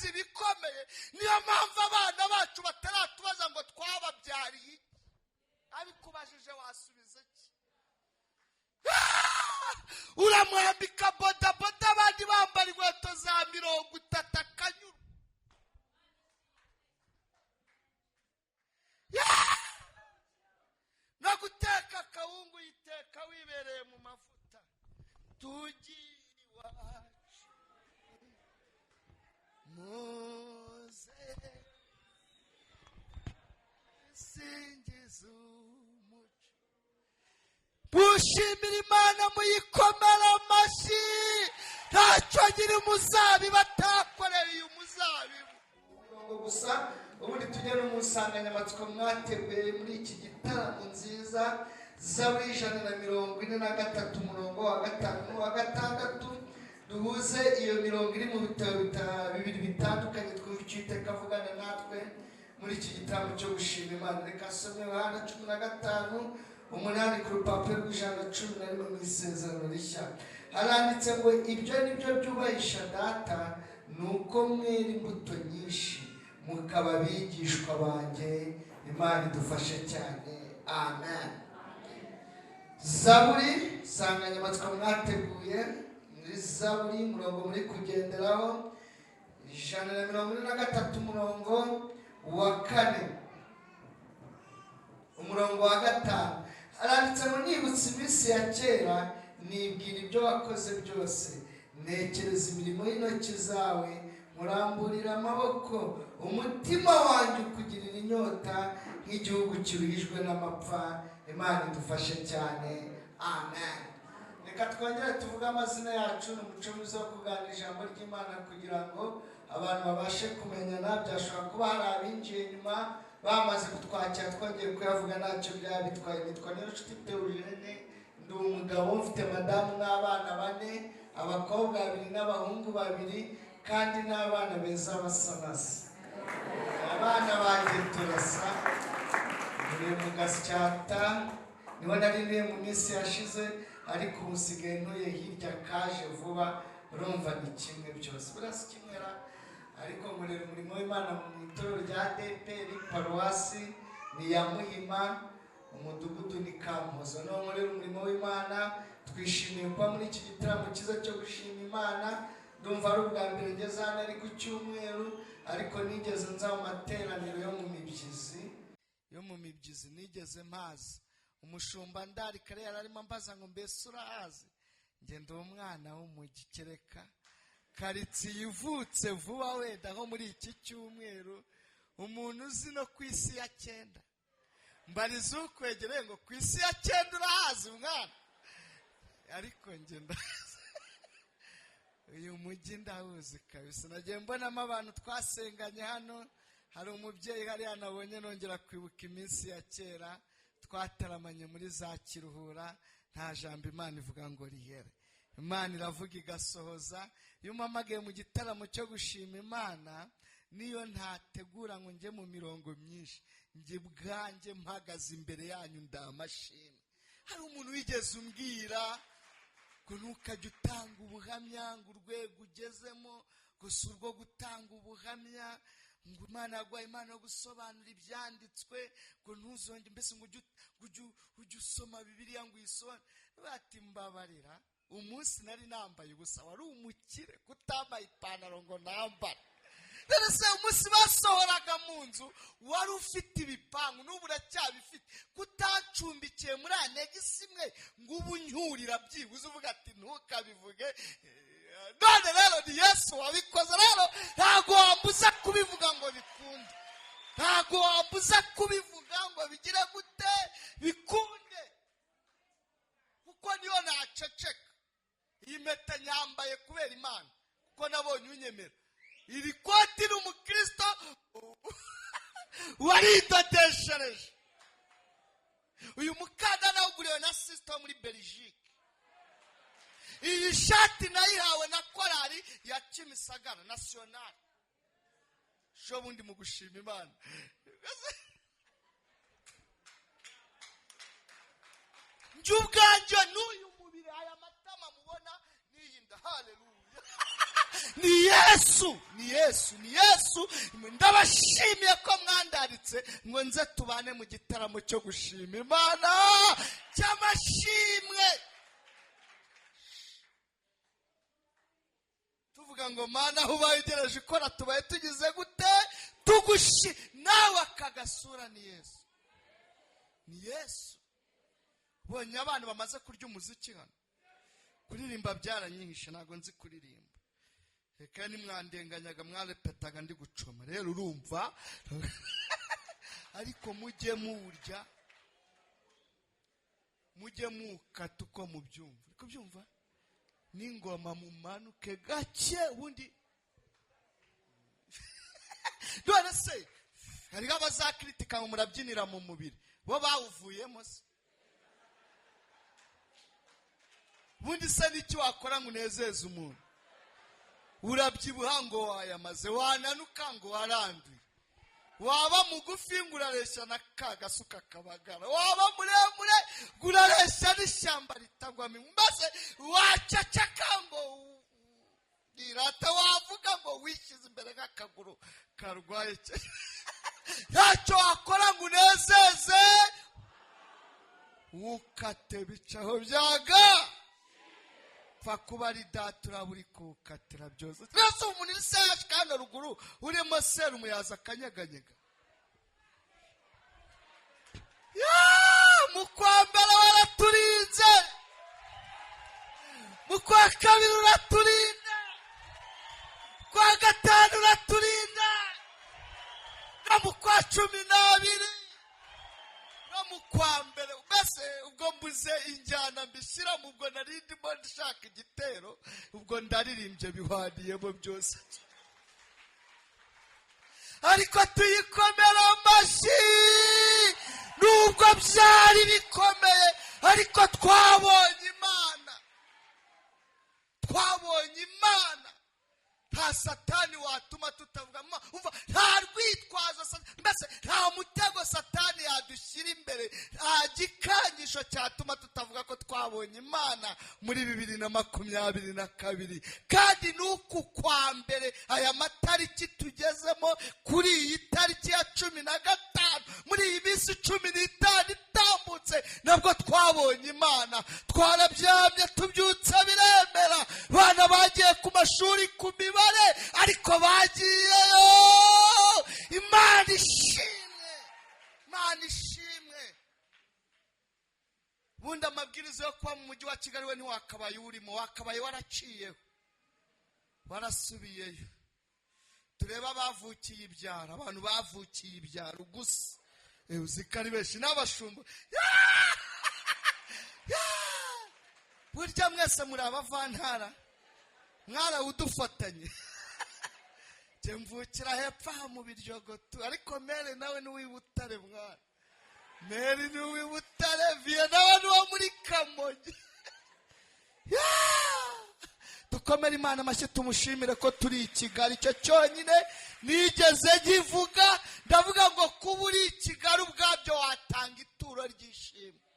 Wakoze ibikomeye. Niyo mpamvu abana bacu bataratubaza ngo twababyariye iki. Abikubajije wasubiza iki? Uramwambika bodaboda, abandi bambara inkweto za 30, akanyurwa. No guteka akawungu uyiteka wibereye mu mavuta. Tugiye iwacu, muze singiza umuco, mushimira Imana, muyikomera amashyi. Ntacyo nyiri umuzabibu atakoreye uyu muzabibu. Umurongo gusa, ubundi tujye no mu nsanganyamatsiko mwateguye muri iki gitaramo nziza. Zaburi 143, umurongo wa 5 n'uwa 6, duhuze iyo mirongo iri mu bitabo bibiri bitandukanye, twumve icyo Uwiteka avugana natwe muri iki gitaramo cyo gushima Imana. Reka nsome Yohana 15:8 ku rupapuro rw'111 mu Isezerano Rishya. Haranditse ngo: "Ibyo ni byo byubahisha Data, ni uko mwera imbuto nyinshi, mukaba abigishwa banjye." Imana idufashe cyane, amen. Zaburi, insanganyamatsiko mwateguye muri Zaburi, umurongo muri kugenderaho, 143, umurongo wa 4, umurongo wa 5, haranditse ngo: "Nibutse iminsi ya kera, nibwira ibyo wakoze byose, ntekereza imirimo y'intoki zawe. Muramburira amaboko, umutima wanjye ukugirira inyota nk'igihugu kiruhijwe n'amapfa." Imana idufashe cyane, amen. Reka twongere tuvuge amazina yacu. Ni umuco mwiza wo kuganira ijambo ry'Imana kugira ngo abantu babashe kumenyana. Byashobora kuba hari abinjiye nyuma bamaze kutwakira, twongeye kuyavuga ntacyo byaba bitwaye. Nitwa Niyonshuti Theogene, ndi umugabo, mfite madamu n'abana bane, abakobwa babiri n'abahungu babiri, kandi n'abana beza basa nasa. Abana banjye turasa. Ntuye mu Gasyata, niho nari ntuye mu minsi yashize, ariko ubu nsigaye ntuye hirya kaje vuba. Urumva ni kimwe byose, buriya si kimwe ra, ariko nkorera umurimo w'Imana mu itorero rya ADEPR, paruwasi ni iya Muhima, umudugudu ni Kampozo, niho nkorera umurimo w'Imana. Twishimiye kuba muri iki gitaramo cyiza cyo gushima Imana. Ndumva ari ubwa mbere ngeze hano ari ku cyumweru, ariko nigeze nza mu materaniro yo mu mibyizi, yo mu mibyizi nigeze mpazi. Umushumba ndari kare yari arimo ambaza ngo: "Mbese urahazi?" Ngenda umwana w'umujyi, kereka karitsiye ivutse vuba, wenda nko muri iki cyumweru. Umuntu uzi no ku isi ya cyenda, mbariza ukwegereye ngo: "Ku isi ya cyenda urahazi mwana?" Ariko njye ndahazi, uyu mujyi ndawuzi kabisa. Nagiye mbonamo abantu twasenganye hano. Hari umubyeyi hariya nabonye, nongera kwibuka iminsi ya kera twataramanye muri za Kiruhura. Nta jambo Imana ivuga ngo rihere. Imana iravuga igasohoza. Iyo umpamagaye mu gitaramo cyo gushima Imana, niyo ntategura ngo njye mu mirongo myinshi, njye ubwanjye mpagaze imbere yanyu ndamashimwe. Hari umuntu wigeze umbwira ngo: "Ntukajye utanga ubuhamya, ngo urwego ugezemo gusa urwo gutanga ubuhamya, ngo Imana yaguhaye impano yo gusobanura ibyanditswe, ngo ntuzonge mbese ngo ujye usoma Bibiliya ngo uyisobanure." Bati: "Mbabarira, umunsi nari nambaye ubusa wari umukire kutambaye ipantaro ngo nambare. None se umunsi basohoraga mu nzu wari ufite ibipangu, n'ubu uracyabifite, kutacumbikiye muri annexe imwe ngo ubu unyurira byibuze uvuga ati ntukabivuge? None rero ni Yesu wabikoze. Rero ntabwo wambuza kubivuga ngo bikunde, ntabwo wambuza kubivuga ngo bigire gute, bikunde, kuko niyo naceceka. Iyi mpeta nyambaye kubera Imana, kuko nabonye unyemera. Iri koti ni umukristo waridodeshereje. Uyu mukandara nawuguriwe na sister wo muri Belgique. Iyi shati nayihawe na korali ya Kimisagara nationale sho bundi mu gushima Imana. Njye ubwanjye n'uyu mubiri, aya matama mubona n'iyi nda, haleluya, Ni Yesu, ni Yesu, ni Yesu. Ndabashimiye ko mwandaritse ngo nze tubane mu gitaramo cyo gushima Imana cy'amashimwe, tuvuga ngo Mana, aho ubaye ugereje ikora, tubaye tugize gute tugushi nawe. Aka gasura ni Yesu, ni Yesu. Bonye abantu bamaze kurya umuziki hano, kuririmba byaranyihishe, ntabwo nzi kuririmba. Reka nimwandenganyaga, mwarepetaga ndi gucoma rero, urumva. Ariko mujye muwurya, mujye mukata uko mubyumva, uri kubyumva n'ingoma, mumanuke gake ubundi. None se hariho abazakritika ngo murabyinira mu mubiri, bo bawuvuyemo se? Ubundi se n'icyo wakora ngo unezeze umuntu? Urabyibuha ngo wayamaze, wananuka ngo waranduye, waba mugufi ngo urareshya na ka gasuka kabagara, waba muremure ngo urareshya n'ishyamba ritagwamo, maze waceceka ngo rirata, wavuga ngo wishyize imbere nk'akaguru karwaye. Ntacyo wakora ngo unezeze, ukate bicaho byaga. Pfa kuba ari data uraba uri kuwukatira byose. Mbese umuntu uri seyashi kandi ruguru urimo serumu yaza akanyeganyega. Mu kwa mbere waraturinze, mu kwa kabiri uraturinda, kwa gatanu uraturinda, no mu kwa 12, no mu kwa mbere. Mbese ubwo mbuze injyana mbishyiramo, ubwo nari ndimo nshaka igitero, ubwo ndaririmbye bihwaniyemo byose. Ariko tuyikomera amashyi, nubwo byari bikomeye, ariko twabonye Imana, twabonye Imana. Nta satani watuma tutavuga, nta rwitwazo, mbese nta mutego satani yadushyira imbere, nta gikangisho cyatuma tutavuga ko twabonye Imana muri 2022. Kandi n'uku kwa mbere, aya matariki tugezemo, kuri iyi tariki ya 15, muri iyi minsi 15 itambutse, nabwo twabonye Imana. Twarabyamye tubyutse biremera, abana bagiye ku mashuri ku mibare, ariko bagiyeyo. Imana ishimwe, Imana ishimwe. Ubundi amabwiriza yo kuba mu mujyi wa Kigali we ntiwakabaye urimo, wakabaye waraciyeho, warasubiyeyo. Turebe abavukiye ibyaro, abantu bavukiye ibyaro gusa, uzi ko ari benshi n'abashumba. Burya mwese muri abavantara, mwarawudufatanye. Mvukira hepfo aha mu Biryogotu, ariko mere nawe ni uw'Ibutare, mwana mere ni uw'Ibutare, viye nawe ni uwo muri Kamonyi. Dukomere Imana amashyi, tumushimire ko turi i Kigali. Icyo cyonyine nigeze nkivuga, ndavuga ngo kuba uri i Kigali ubwabyo watanga ituro ry'ishimwe.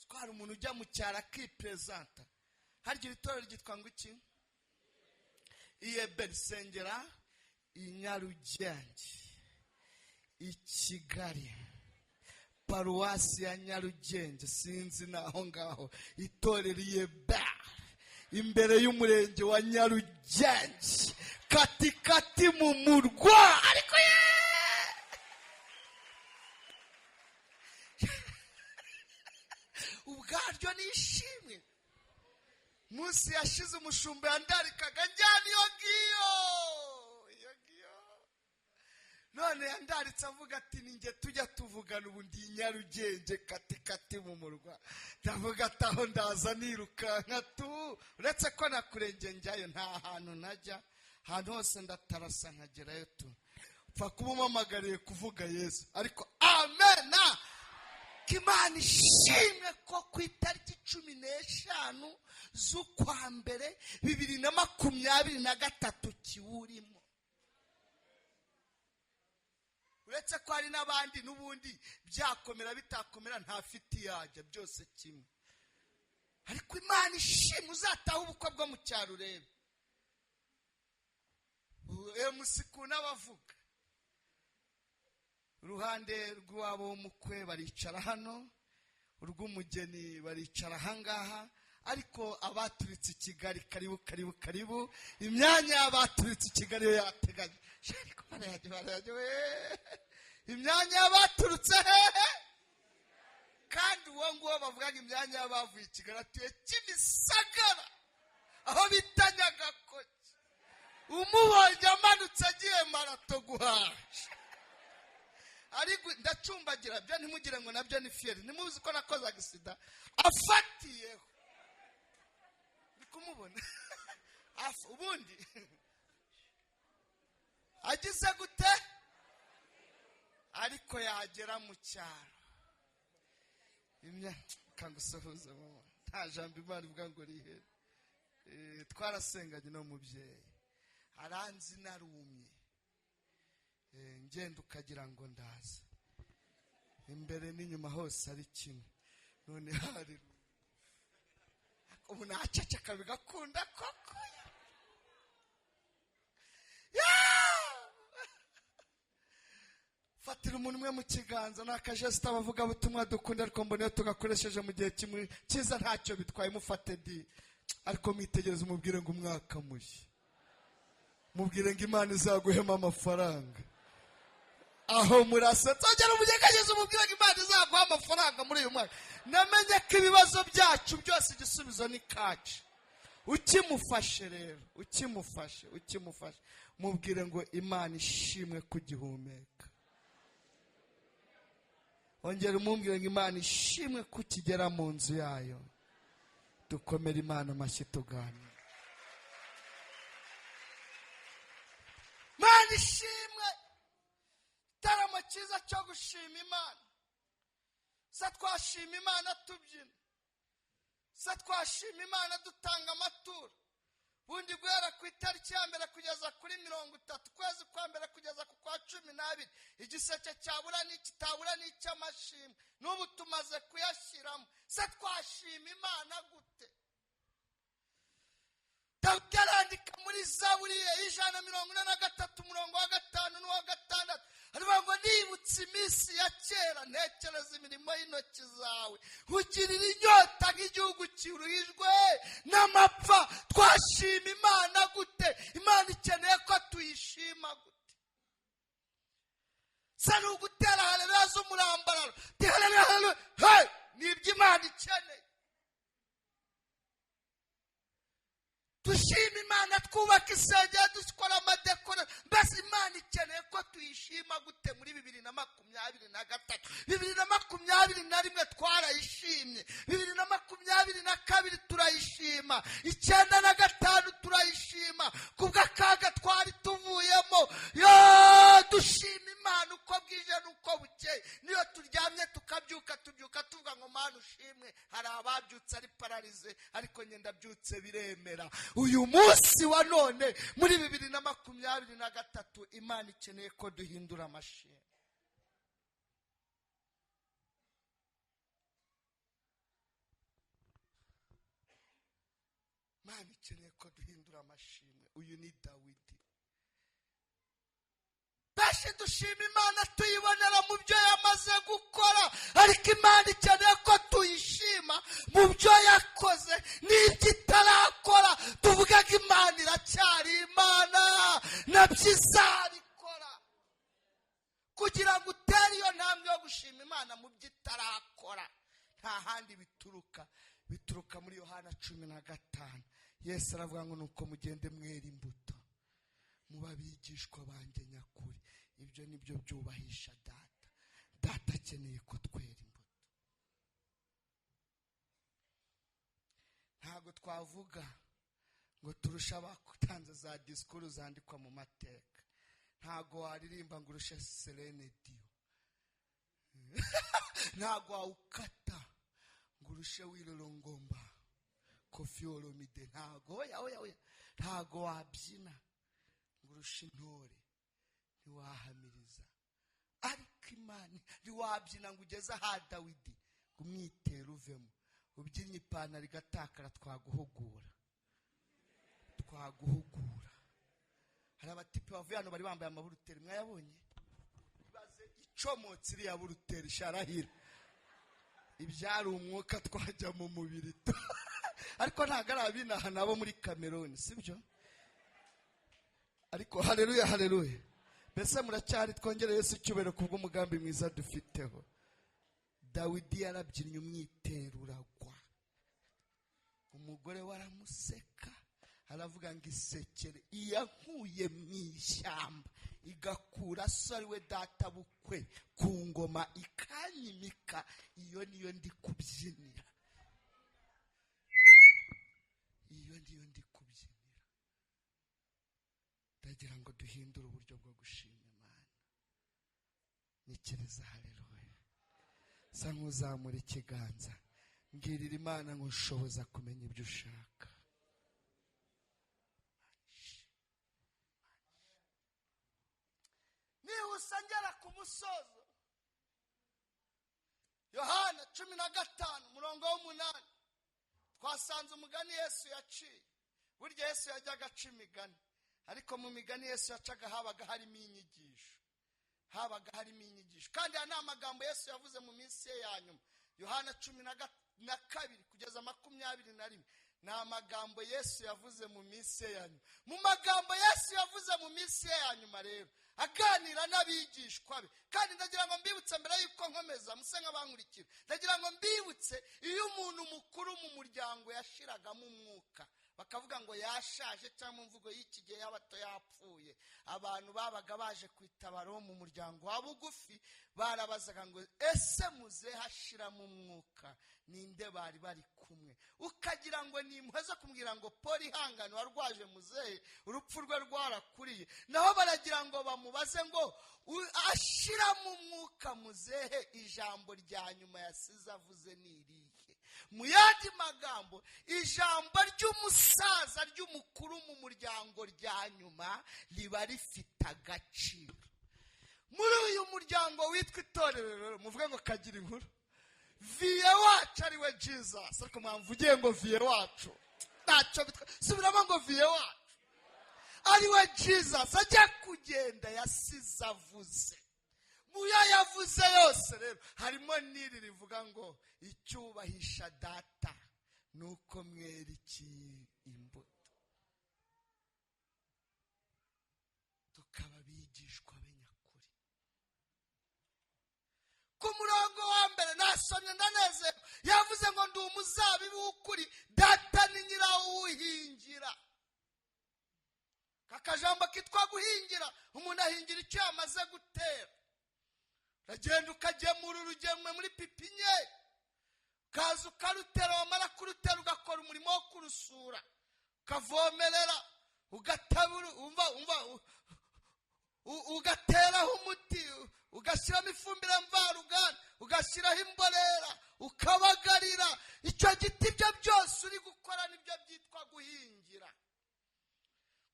Twari umuntu ujya mu cyaro akiperezanta. Harya iri torero ryitwa ngo iki? Iyeberi sengera i Nyarugenge, i Kigali, paruwasi ya Nyarugenge, sinzi naho ngaho, itorero Iyeberi imbere y'umurenge wa Nyarugenge, katikati mu murwa. Ariko ye ubwaryo ni ishimwe. Munsi yashize umushumba yandarikaga njyana iyo ngiyo, iyo ngiyo. None yandaritse avuga ati ninjye tujya tuvugana, ubu ndi Nyarugenge katikati mu murwa. Ndavuga ati aho ndaza nirukanka tu, uretse ko nakurenge njyayo, nta hantu najya, ahantu hose ndatarasa nkagerayo tu. Upfa kuba umpamagariye kuvuga Yesu. Ariko amena, Imana ishimwe ko ku itariki 15 z'ukwa mbere 2023 kiwurimo. Uretse ko hari n'abandi n'ubundi byakomera bitakomera ntafite yajya byose kimwe. Ariko Imana ishimwe, Uzataha ubukwe bwo mu cyaro urebe MC n'abavuga uruhande rw'iwabo w'umukwe baricara hano, urw'umugeni baricara ahangaha, ariko abaturitse i Kigali karibu karibu karibu. Imyanya y'abaturitse i Kigali yo yateganye, ariko barayajya we, imyanya y'abaturutse hehe? Kandi uwo nguwo bavugaga imyanya y'abavuye i Kigali atuye Kimisagara aho bita Nyagakoki. Umubonye amanutse agiye marato guhaha, ariko ndacumbagira byo, ntimugire ngo nabyo ni fierté. Ntimuzi ko nakoze accident afatiyeho, ndi kumubona ubundi agize gute? Ariko yagera mu cyaro, kangusuhuza mama, nta jambo Imana ivuga ngo rihere. Twarasenganye no mubyeyi aranzi, narumye ngenda ukagira ngo ndaza imbere n'inyuma hose ari kimwe. None hari ubu naceceka bigakunda koko. Yeah! Fatira umuntu umwe mu kiganza. Ni akajesita abavugabutumwa dukunda, ariko mbona iyo tugakoresheje mu gihe kimwe cyiza ntacyo bitwaye. Mufate di, ariko mwitegereze, umubwire ngo umwaka mushya, mubwire ngo Imana izaguhema amafaranga. Aho murasetsa, ongera umunyeganyeze, umubwire ngo Imana izaguha amafaranga muri uyu mwaka. Namenye ko ibibazo byacu byose igisubizo ni cash. Ukimufashe rero, ukimufashe, ukimufashe, mubwire ngo Imana ishimwe kugihumeka. Ongera umubwire ngo Imana ishimwe kukigera mu nzu yayo. Dukomere Imana amashyi, tuganira. Imana ishimwe. Igitaramo cyiza cyo gushima Imana. Se twashima Imana tubyina? Se twashima Imana dutanga amaturo? Bundi guhera ku itariki ya 1 kugeza kuri 30 ukwezi kwa mbere kugeza ku kwa 12, igiseke cyabura n'ikitabura n'icy'amashimwe. N'ubu tumaze kuyashyiramo. Se twashima Imana gute? Dawidi arandika muri Zaburi ye 143 umurongo wa 5 n'uwa 6, aravuga ngo nibutse iminsi ya kera, ntekereza imirimo y'intoki zawe, ugirira inyota nk'igihugu kiruhijwe n'amapfa. Twashima Imana gute? Imana ikeneye ko tuyishima gute? Se ni ugutera haleluya z'umurambararo, haleluya haleluya, hey! Ni ibyo Imana ikeneye? Dushima Imana twubaka insengero, dukora amadekora, mbese Imana ikeneye ko tuyishima gute muri 2023? 2021 twarayishimye, 2022 turayishima, 95 turayishima kubw'akaga twari tuvuyemo. Yo, dushima Imana uko bwije n'uko bukeye. Niyo turyamye tukabyuka, tubyuka tuvuga ngo Mana ushimwe. Hari ababyutse ari paralysé, ariko njye ndabyutse biremera. Uyu munsi wa none muri 2023, Imana ikeneye ko duhindura amashimwe. Imana ikeneye ko duhindura amashimwe. Uyu ni Dawidi. Benshi dushima Imana tuyibonera mu byo yamaze gukora, ariko Imana ikeneye ko tuyishima mu byo yakoze n'ibyo itarakora. Tuvuga ko Imana iracyari Imana, nabyo izabikora. Kugira ngo utere iyo ntambwe yo gushima Imana mu byo itarakora, nta handi bituruka, bituruka muri Yohana 15. Yesu aravuga ngo nuko mugende mwera imbuto, muba abigishwa banjye nyakuri. Ibyo nibyo byubahisha Data. Data akeneye ko twera imbuto. Ntabwo twavuga ngo turushe abatanze za disikuru zandikwa mu mateka. Ntabwo waririmba ngo urushe Celine Dion. Ntabwo wawukata ngo urushe Wilolongomba, Koffi Olomide. Ntabwo, oya oya oya, ntabwo wabyina ngo urushe intore, ntiwahamiriza. Ariko Imana, ntiwabyina ngo ugeze aha Dawidi ngo umwitero uvemo. Ubyinnye ipantaro igatakara, twaguhugura, twaguhugura. Hari abatipe bavuye hano bari bambaye amaburuteri, mwayabonye? Ibaze icomotse iriya buruteri, sharahira ibyari umwuka twajya mu mubiri. Ariko ntabwo ari abinaha, nabo muri Cameroon, sibyo? Ariko haleluya, haleluya! Mbese muracyari? Twongere Yesu icyubahiro kubw'umugambi mwiza dufiteho. Dawidi yarabyinnye, umwitero uragwa, umugore we aramuseka, aravuga ngo: "Isekere iyankuye mu ishyamba, igakura so ari we data bukwe ku ngoma, ikanyimika, iyo niyo ndi kubyinira, iyo niyo ndi kubyinira." Ndagira ngo duhindure uburyo bwo gushima Imana. Nyikiriza haleluya. Sa nk'uzamura ikiganza, mbwirira Imana ngo: "Nshoboza kumenya ibyo ushaka." Nihuse ngera ku musozo. Yohana 15 umurongo w'8, twasanze umugani Yesu yaciye. Burya Yesu yajyaga aca imigani, ariko mu migani Yesu yacaga habaga harimo inyigisho, habaga harimo inyigisho. Kandi aya ni amagambo Yesu yavuze mu minsi ye ya nyuma. Yohana 12 kugeza 21 ni amagambo Yesu yavuze mu minsi ye ya nyuma. Mu magambo Yesu yavuze mu minsi ye ya nyuma rero, aganira n'abigishwa be. Kandi ndagira ngo mbibutse mbere y'uko nkomeza, muse nk'abankurikira, ndagira ngo mbibutse: iyo umuntu mukuru mu muryango yashiragamo umwuka, bakavuga ngo yashaje, cyangwa mu mvugo y'iki gihe y'abato yapfuye, abantu babaga baje kwitabara wo mu muryango wa bugufi barabazaga ngo: "Ese muzehe ashiramo umwuka, ninde bari bari kumwe?" Ukagira ngo ni impuhwe zo kumubwira ngo: "Paul, ihangane, warwaje muzehe, urupfu rwe rwarakuriye." Naho baragira ngo bamubaze ngo: "Ashiramo umwuka muzehe, ijambo rya nyuma yasize avuze ni irihe?" Mu yandi magambo, ijambo ry'umusaza, ry'umukuru mu muryango rya nyuma riba rifite agaciro muri uyu muryango witwa itorero. Rero muvuge ngo kagira inkuru. Vieux wacu ari we Jesus. Ariko mwamvugiye ngo vieux wacu ntacyo bitwa? Subiramo ngo vieux wacu ari we Jesus, ajya kugenda yasize avuze. Mu yo yavuze yose rero harimo n'iri rivuga ngo: "Icyubahisha Data ni uko mwera iki? Imbuto." Tukaba abigishwa be nyakuri. Ku murongo wa mbere nasomye ndanezerwa. Yavuze ngo: "Ndi umuzabibu w'ukuri, Data ni nyirawuhingira." Aka kajambo kitwa guhingira, umuntu ahingira icyo yamaze gutera. Uragenda ukagemura urugemwe muri pépinière, ukaza ukarutera, wamara kurutera ugakora umurimo wo kurusura, ukavomerera, ugatabura, umva umva, ugateraho umuti, ugashyiramo ifumbire mvaruganda, ugashyiraho imborera, ukabagarira icyo giti. Ibyo byose uri gukora nibyo byitwa guhingira.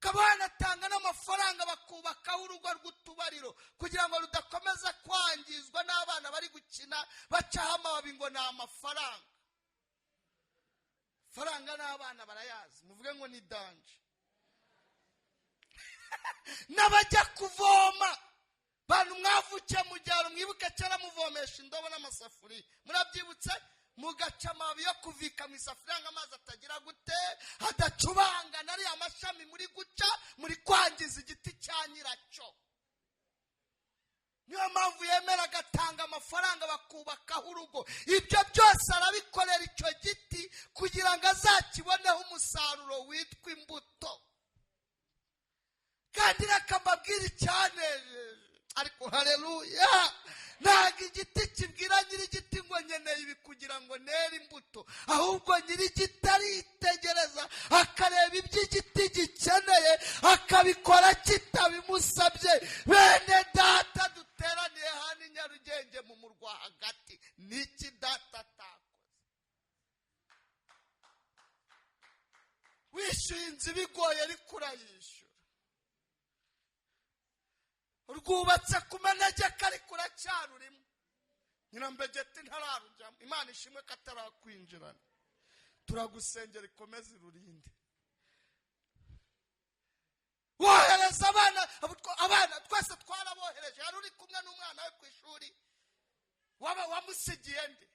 Ukaba wanatanga n'amafaranga bakubakaho urugo rw'utubariro kugira ngo rudakomeza kwangizwa n'abana bari gukina bacaho amababi ngo ni amafaranga. Faranga n'abana barayazi. Muvuge ngo ni danger. N'abajya kuvoma, bantu mwavukiye mu byaro, mwibuke kera muvomesha indobo n'amasafuriya, murabyibutse? Mugaca amababi yo kuvika mu isafuriya ngo amazi atagira gute? Adacubangana. Ariya mashami muri guca, muri kwangiza igiti cya nyiracyo. Niyo mpamvu yemera agatanga amafaranga bakubakaho urugo. Ibyo byose arabikorera icyo giti kugira ngo azakiboneho umusaruro witwa imbuto. Kandi reka mbabwire icyanejeje. Ariko hareruya! Ntabwo igiti kibwira nyir'igiti ngo: "Nkeneye ibi kugira ngo nere imbuto." Ahubwo nyir'igiti aritegereza, akareba ibyo igiti gikeneye, akabikora kitabimusabye. Bene Data duteraniye hano i Nyarugenge mu murwa hagati, niki Data atakoze? Wishyuye inzu bigoye, ariko urayishyura. Rwubatse ku manegeka, ariko uracyarurimo. Nyirambegeti ntararujyamo, Imana ishimwe ko atarakwinjirana. Turagusengera ikomeze irurinde. Wohereza abana, abana twese twarabohereje. Hari uri kumwe n'umwana we ku ishuri waba wamusigiye nde?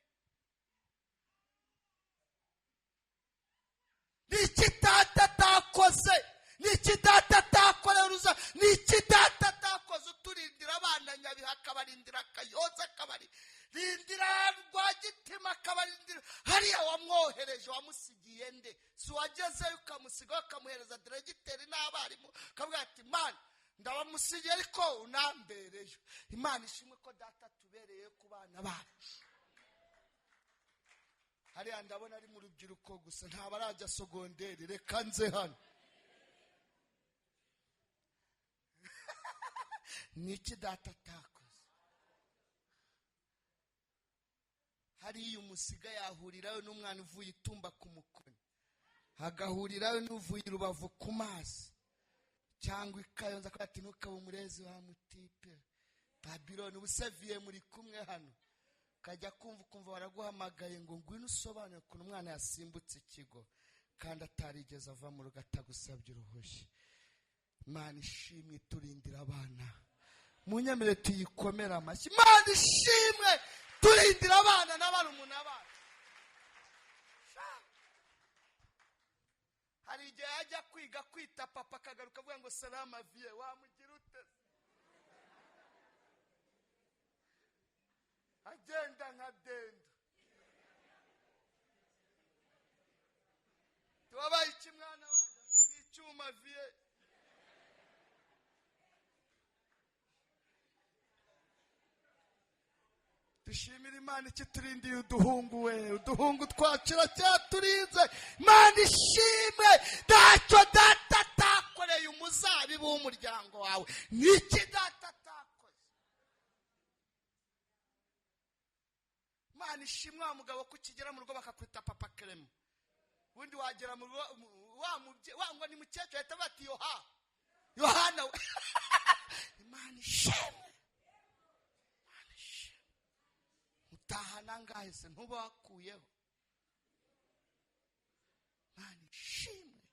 Ni iki data atakoze? Ni iki data atakorera uruza? Ni iki data atakoze? Uturindira abana Nyabihu, akabarindira Kayonza, akabarindira Rwagitima, akabarindira hariya. Wamwohereje wamusigiye nde? Si wagezeyo ukamusiga, ukamuhereza diregiteri n'abarimu, ukavuga ati Imana ndabamusigiye ariko unambereyo. Imana ishimwe ko data tubereye ku bana bacu. Hariya ndabona ari mu rubyiruko gusa, ntabwo arajya sogonderi. Reka nze hano. Ni iki data atakoze? Hariya umusiga yahurirayo n'umwana uvuye Itumba ku Mukoni, agahurirayo n'uvuye i Rubavu ku mazi cyangwa i Kayonza, akavuga ati ntukabe umurezi wa mutipe Babiloni. Ubuseviye muri kumwe hano, ukajya kumva ukumva baraguhamagaye ngo ngwino usobanure ukuntu umwana yasimbutse ikigo kandi atarigeze ava mu rugo atagusabye uruhushya. Imana ishimwe turindira abana. Munyemere tuyikomere amashyi. Imana ishimwe turindira abana n'abarumuna bacu. Hari igihe ajya kwiga kwita papa akagaruka avuga ngo salama vie, wamugira ute? Agenda nka dendo. Tuwabaye iki mwana wanjye? Ni icyuma vie. Dushimira Imana ikiturindiye uduhungu we, uduhungu twacu cyaturinze. Imana ishimwe. Ntacyo data atakoreye umuzabibu w'umuryango wawe. Ni iki data atakoze? Imana ishimwe wa mugabo ko ukigera mu rugo bakakwita papa Kerema. Ubundi wagera mu rugo wa mubye wa ngo ni mukecuru ahita bati Yoha Yohana we. Imana ishimwe, Imana ishimwe. Utahana ngahe se ntuba wakuyeho? Imana ishimwe.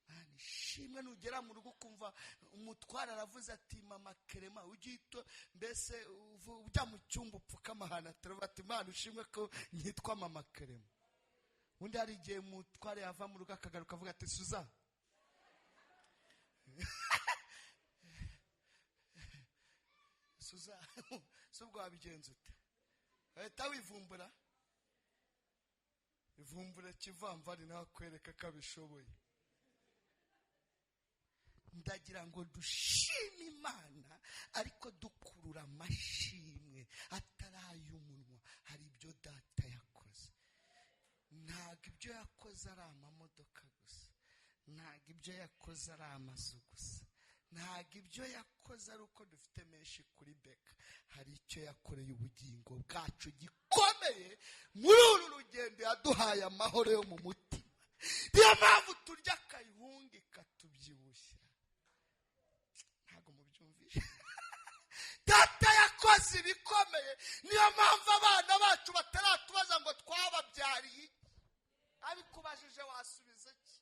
Imana ishimwe. Nugera mu rugo ukumva umutware aravuze ati mama Kerema, ujye mbese ujya mu cyumba upfukama ahantu atari, ati Imana ushimwe ko nkitwa mama Kerema. Undi hari igihe umutware yava mu rugo akagaruka avuga ati Suza. Suza, si ubwo wabigenza ute? Ahita wivumbura. Ivumbura kivamvari nawe akwereka ko abishoboye. Ndagira ngo dushime Imana ariko dukurura amashimwe atari ay'umunwa. Hari ibyo data yakoze. Ntabwo ibyo yakoze ari amamodoka gusa, ntabwo ibyo yakoze ari amazu gusa, ntabwo ibyo yakoze ari uko dufite menshi kuri beka. Hari icyo yakoreye ubugingo bwacu gikomeye muri uru rugendo. Yaduhaye amahoro yo mu mutima. Niyo mpamvu turya akayihunga ikatubyibushya. Ntabwo mubyumvishe. Data yakoze ibikomeye. Niyo mpamvu abana bacu bataratubaza ngo twababyariye iki. Abikubajije wasubiza iki?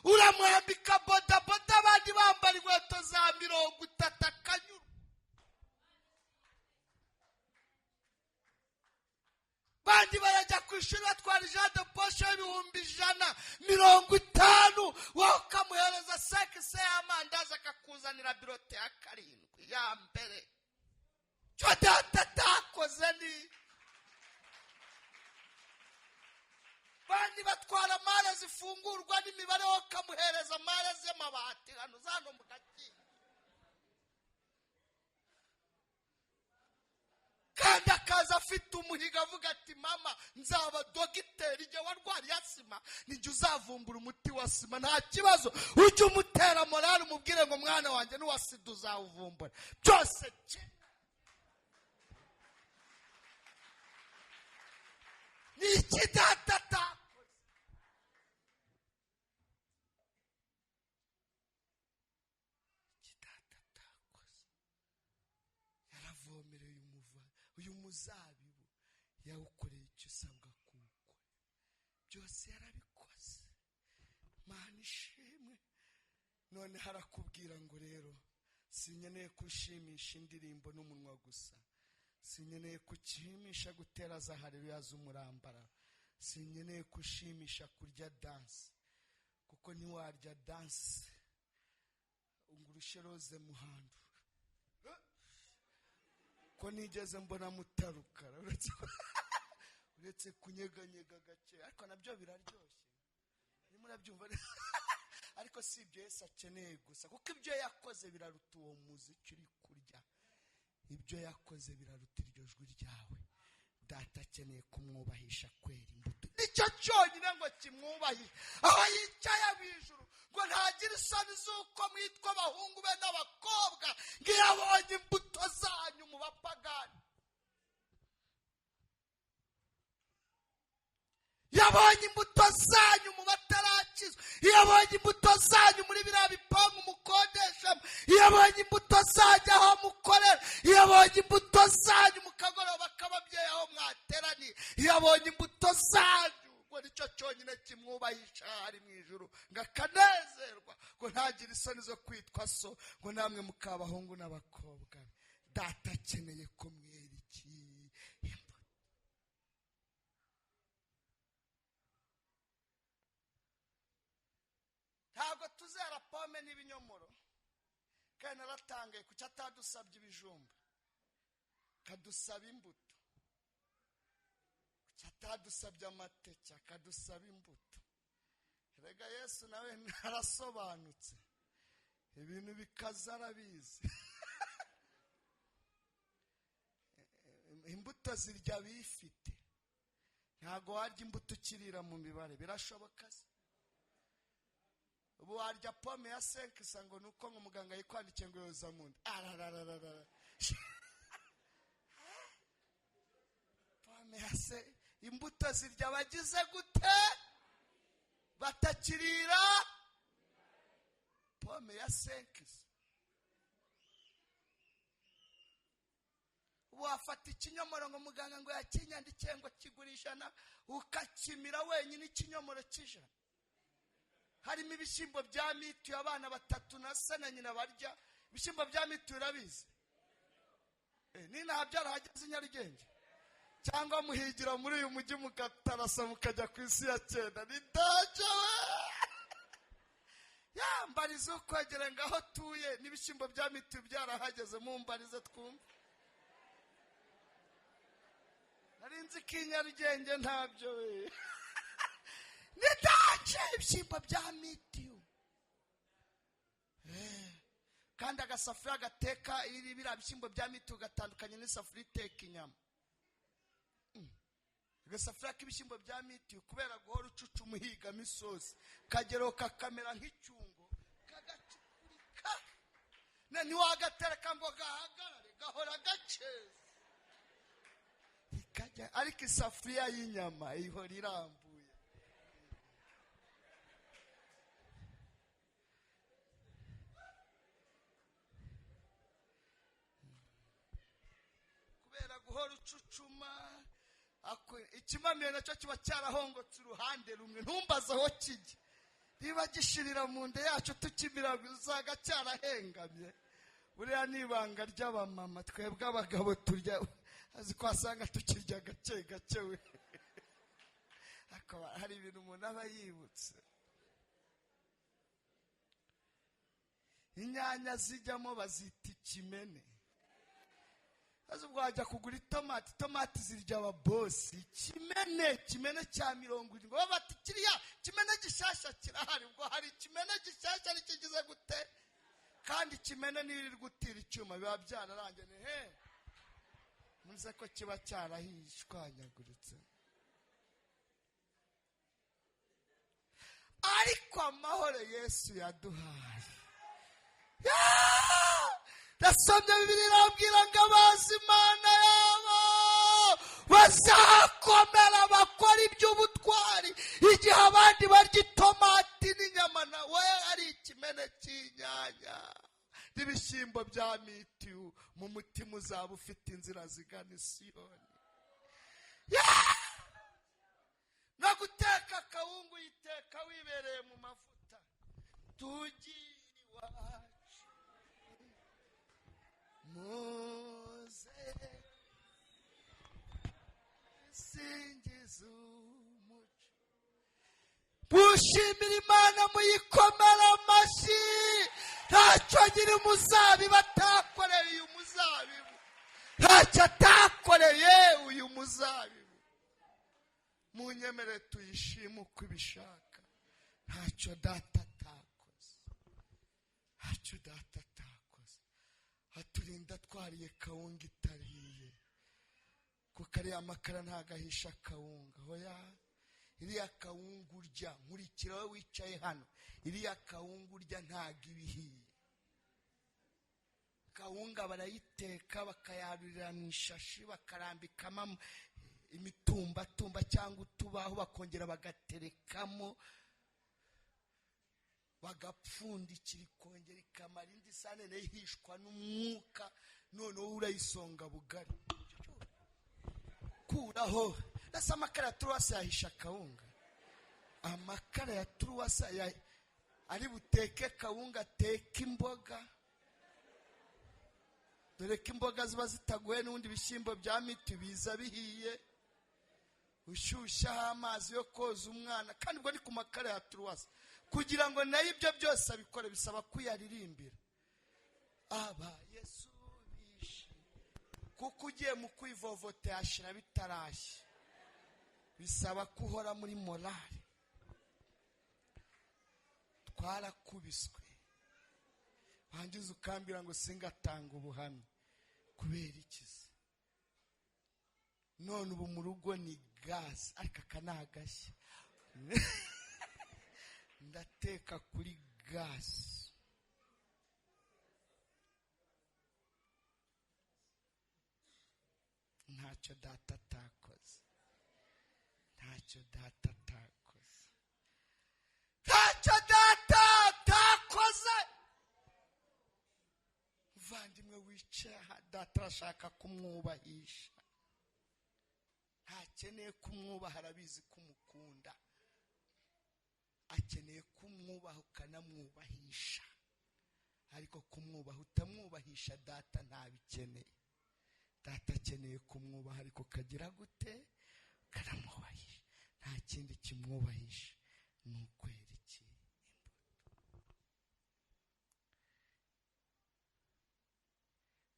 Uramwambika bodaboda abandi bambara inkweto za 30 akanyurwa. Bandi barajya ku ishuri batwara ijana de poshe 150,000, wowe ukamuhereza sekise y'amandazi akakuzanira birote ya 7 ya mbere. Cyo data atakoze ni bandi batwara mare zifungurwa n'imibare, wowe ukamuhereza mare z'amabati hano zano mu gakingo. Kandi akaza afite umuhigo avuga ati mama nzaba dogiteri, igihe warwariye asima nijye uzavumbura umuti wa sima. Nta kibazo, ujye umutera morale umubwire ngo mwana wanjye n'uwa sida uzawuvumbura byose. Ni iki data atakoze? Iki data atakoze? Yavomereye umuva uyu muzabibu, yawukoreye icyo usabwa kuwukora byose, yarabikoze. Mana ishimwe. None harakubwira ngo rero sinkeneye kushimisha indirimbo n'umunwa gusa, sinkeneye kushimisha gutera za haleluya z'umurambara, sinkeneye kushimisha kurya danse, kuko ntiwarya danse ngo urushe Rose Muhando, ko nigeze mbona mutarukara uretse kunyeganyega gake, ariko nabyo biraryoshye, murabyumva. Ariko si ibyo Yesu akeneye gusa, kuko ibyo yakoze biraruta uwo muziki uri kurya, ibyo yakoze biraruta iryo jwi ryawe. Data akeneye kumwubahisha kwera imbuto, nicyo cyonyine ngo kimwubahishe aho yicaye mu ijuru, ngo ntagire isoni z'uko mwitwa abahungu be n'abakobwa, ngo iyo abonye imbuto zanyu mu bapagani, yabonye imbuto zanyu mu batarakizwa, yabonye imbuto zanyu muri biriya bipangu mukodeshamo, yabonye imbuto zanyu aho mukorera, yabonye imbuto zanyu mu kagoroba k'ababyeyi aho mwateraniye, yabonye imbuto zanyu, ngo nicyo cyonyine kimwubahisha ari mu ijuru, ngo akanezerwa, ngo ntagire isoni zo kwitwa so, ngo namwe mukabahungu n'abakobwa. Data akeneye ko mwera iki? Imbuto. Ntabwo tuzera pome n'ibinyomoro, kandi naratangaye kuki atadusabye ibijumba, akadusaba imbuto. Kuki atadusabye amateke, akadusaba imbuto. Erega Yesu nawe narasobanutse, ibintu bikaza arabizi. Imbuto zirya bifite, ntabwo warya imbuto ukirira mu mibare, birashoboka se? Ubu warya pome ya 5 ngo nuko ngo muganga yikwandikiye ngo yoza mu nda, ararararara. Pome ya se, imbuto zirya abagize gute? Batakirira pome ya 5. Ubu wafata ikinyomoro ngo muganga ngo yakinyandikiye ngo kigurisha, ukakimira wenyine ikinyomoro cy'ijana. Harimo ibishyimbo bya mituyu abana batatu na se na nyina barya. Ibishyimbo bya mituyu urabizi? Ni byarahageze i Nyarugenge, cyangwa muhigira muri uyu mujyi mukatarasa mukajya ku isi ya 9. Ni daje we yambarize ukwegera ngaho tuye n'ibishyimbo bya mituyu byarahageze, mumbarize twumve. Nari nzi ko i Nyarugenge ntabyo we. Ni daje ibishyimbo bya mitiyu. Kandi agasafuriya gateka iri biriya bishyimbo bya mitiyu gatandukanye n'isafuriya iteka inyama. Agasafuriya k'ibishyimbo bya mitiyu kubera guhora ucuca umuhigamo isosi, kageraho kakamera nk'icyungo, kagacukurika. Ntiwagatereka ngo gahagarare, gahora gaceza. Ariko isafuriya y'inyama ihora irambuye. Kubera guhora ucucuma, ikimamiyo nacyo kiba cyarahongotse uruhande rumwe, ntumbaze aho kijya. Niba gishirira mu nda yacu tukimira usanga cyarahengamye. Buriya ni ibanga ry'abamama, twebwe abagabo turya azi ko wasanga tukirya gake gake we. Akaba hari ibintu umuntu aba yibutse. Inyanya zijyamo bazita ikimene. Azi ubwo wajya kugura itomati, itomati zirya ababosi. Ikimene, kimene cya 70. Baba bati kiriya kimene gishasha kirahari, ubwo hari ikimene gishasha ari kigize gute? Kandi ikimene nirirwa utira icyuma biba byararangiye, ni he? Muze ko kiba cyarahishwanyaguritse. Ariko amahoro Yesu yaduhaye. Nasomye Bibiliya irambwira ngo abazi Imana yabo bazakomera bakora iby'ubutwari, igihe abandi barya itomati n'inyama nawe ari ikimene cy'inyanya n'ibishyimbo bya mitiyu, mu mutima uza uzaba ufite inzira zigana Isiyoni. No guteka akawungu uyiteka wibereye mu mavuta. Tugiye iwacu muze singiza umuco. Mushimira Imana muyikomera amashyi. Ntacyo agira umuzabibu atakoreye uyu muzabibu, ntacyo atakoreye uyu muzabibu. Munyemere tuyishime uko ibishaka. Ntacyo data atakoze, ntacyo data atakoze. Aturinda twariye kawunga itariye, kuko ariya makara ntagahisha kawunga. Hoya, iriya kawunga urya, nkurikira wowe wicaye hano, iriya kawunga urya ntago ibihiye. Kawunga barayiteka bakayarurira mu ishashi, bakarambikamo imitumbatumba cyangwa utubaho, bakongera bagaterekamo, bagapfundikira, ikongera ikamara indi sahane nayo ihishwa n'umwuka. Noneho urayisonga bugari kuraho. Ese amakara ya turuwasa yahisha kawunga? Amakara ya turuwasa ari buteke kawunga, ateke imboga. Dore ko imboga ziba zitaguye, n'ubundi ibishyimbo bya miti biza bihiye. Ushyushyaho amazi yo koza umwana, kandi ubwo ni ku makara ya turuwasa. Kugira ngo nayo ibyo byose abikore bisaba kuyaririmbira. Aba Yesu bishe, kuko ugiye mu kwivovota yashira bitarashya. Bisaba ko uhora muri morale. Twarakubiswe, wangiza ukambwira ngo singatanga ubuhamya kubera ikizi. None ubu mu rugo ni gaze, ariko aka ni agashya. Ndateka kuri gaze. Ntacyo data atakoze, ntacyo data atakoze, ntacyo data atakoze. Muvandimwe wicaye aha, data arashaka kumwubahisha. Ntakeneye kumwubaha, arabizi kumukunda. Akeneye kumwubaha ukanamwubahisha, ariko kumwubaha utamwubahisha data ntabikeneye. Data akeneye kumwubaha, ariko kagira gute? Ukanamwubahisha. Nta kindi kimwubahisha ni ukwera iki? Imbuto.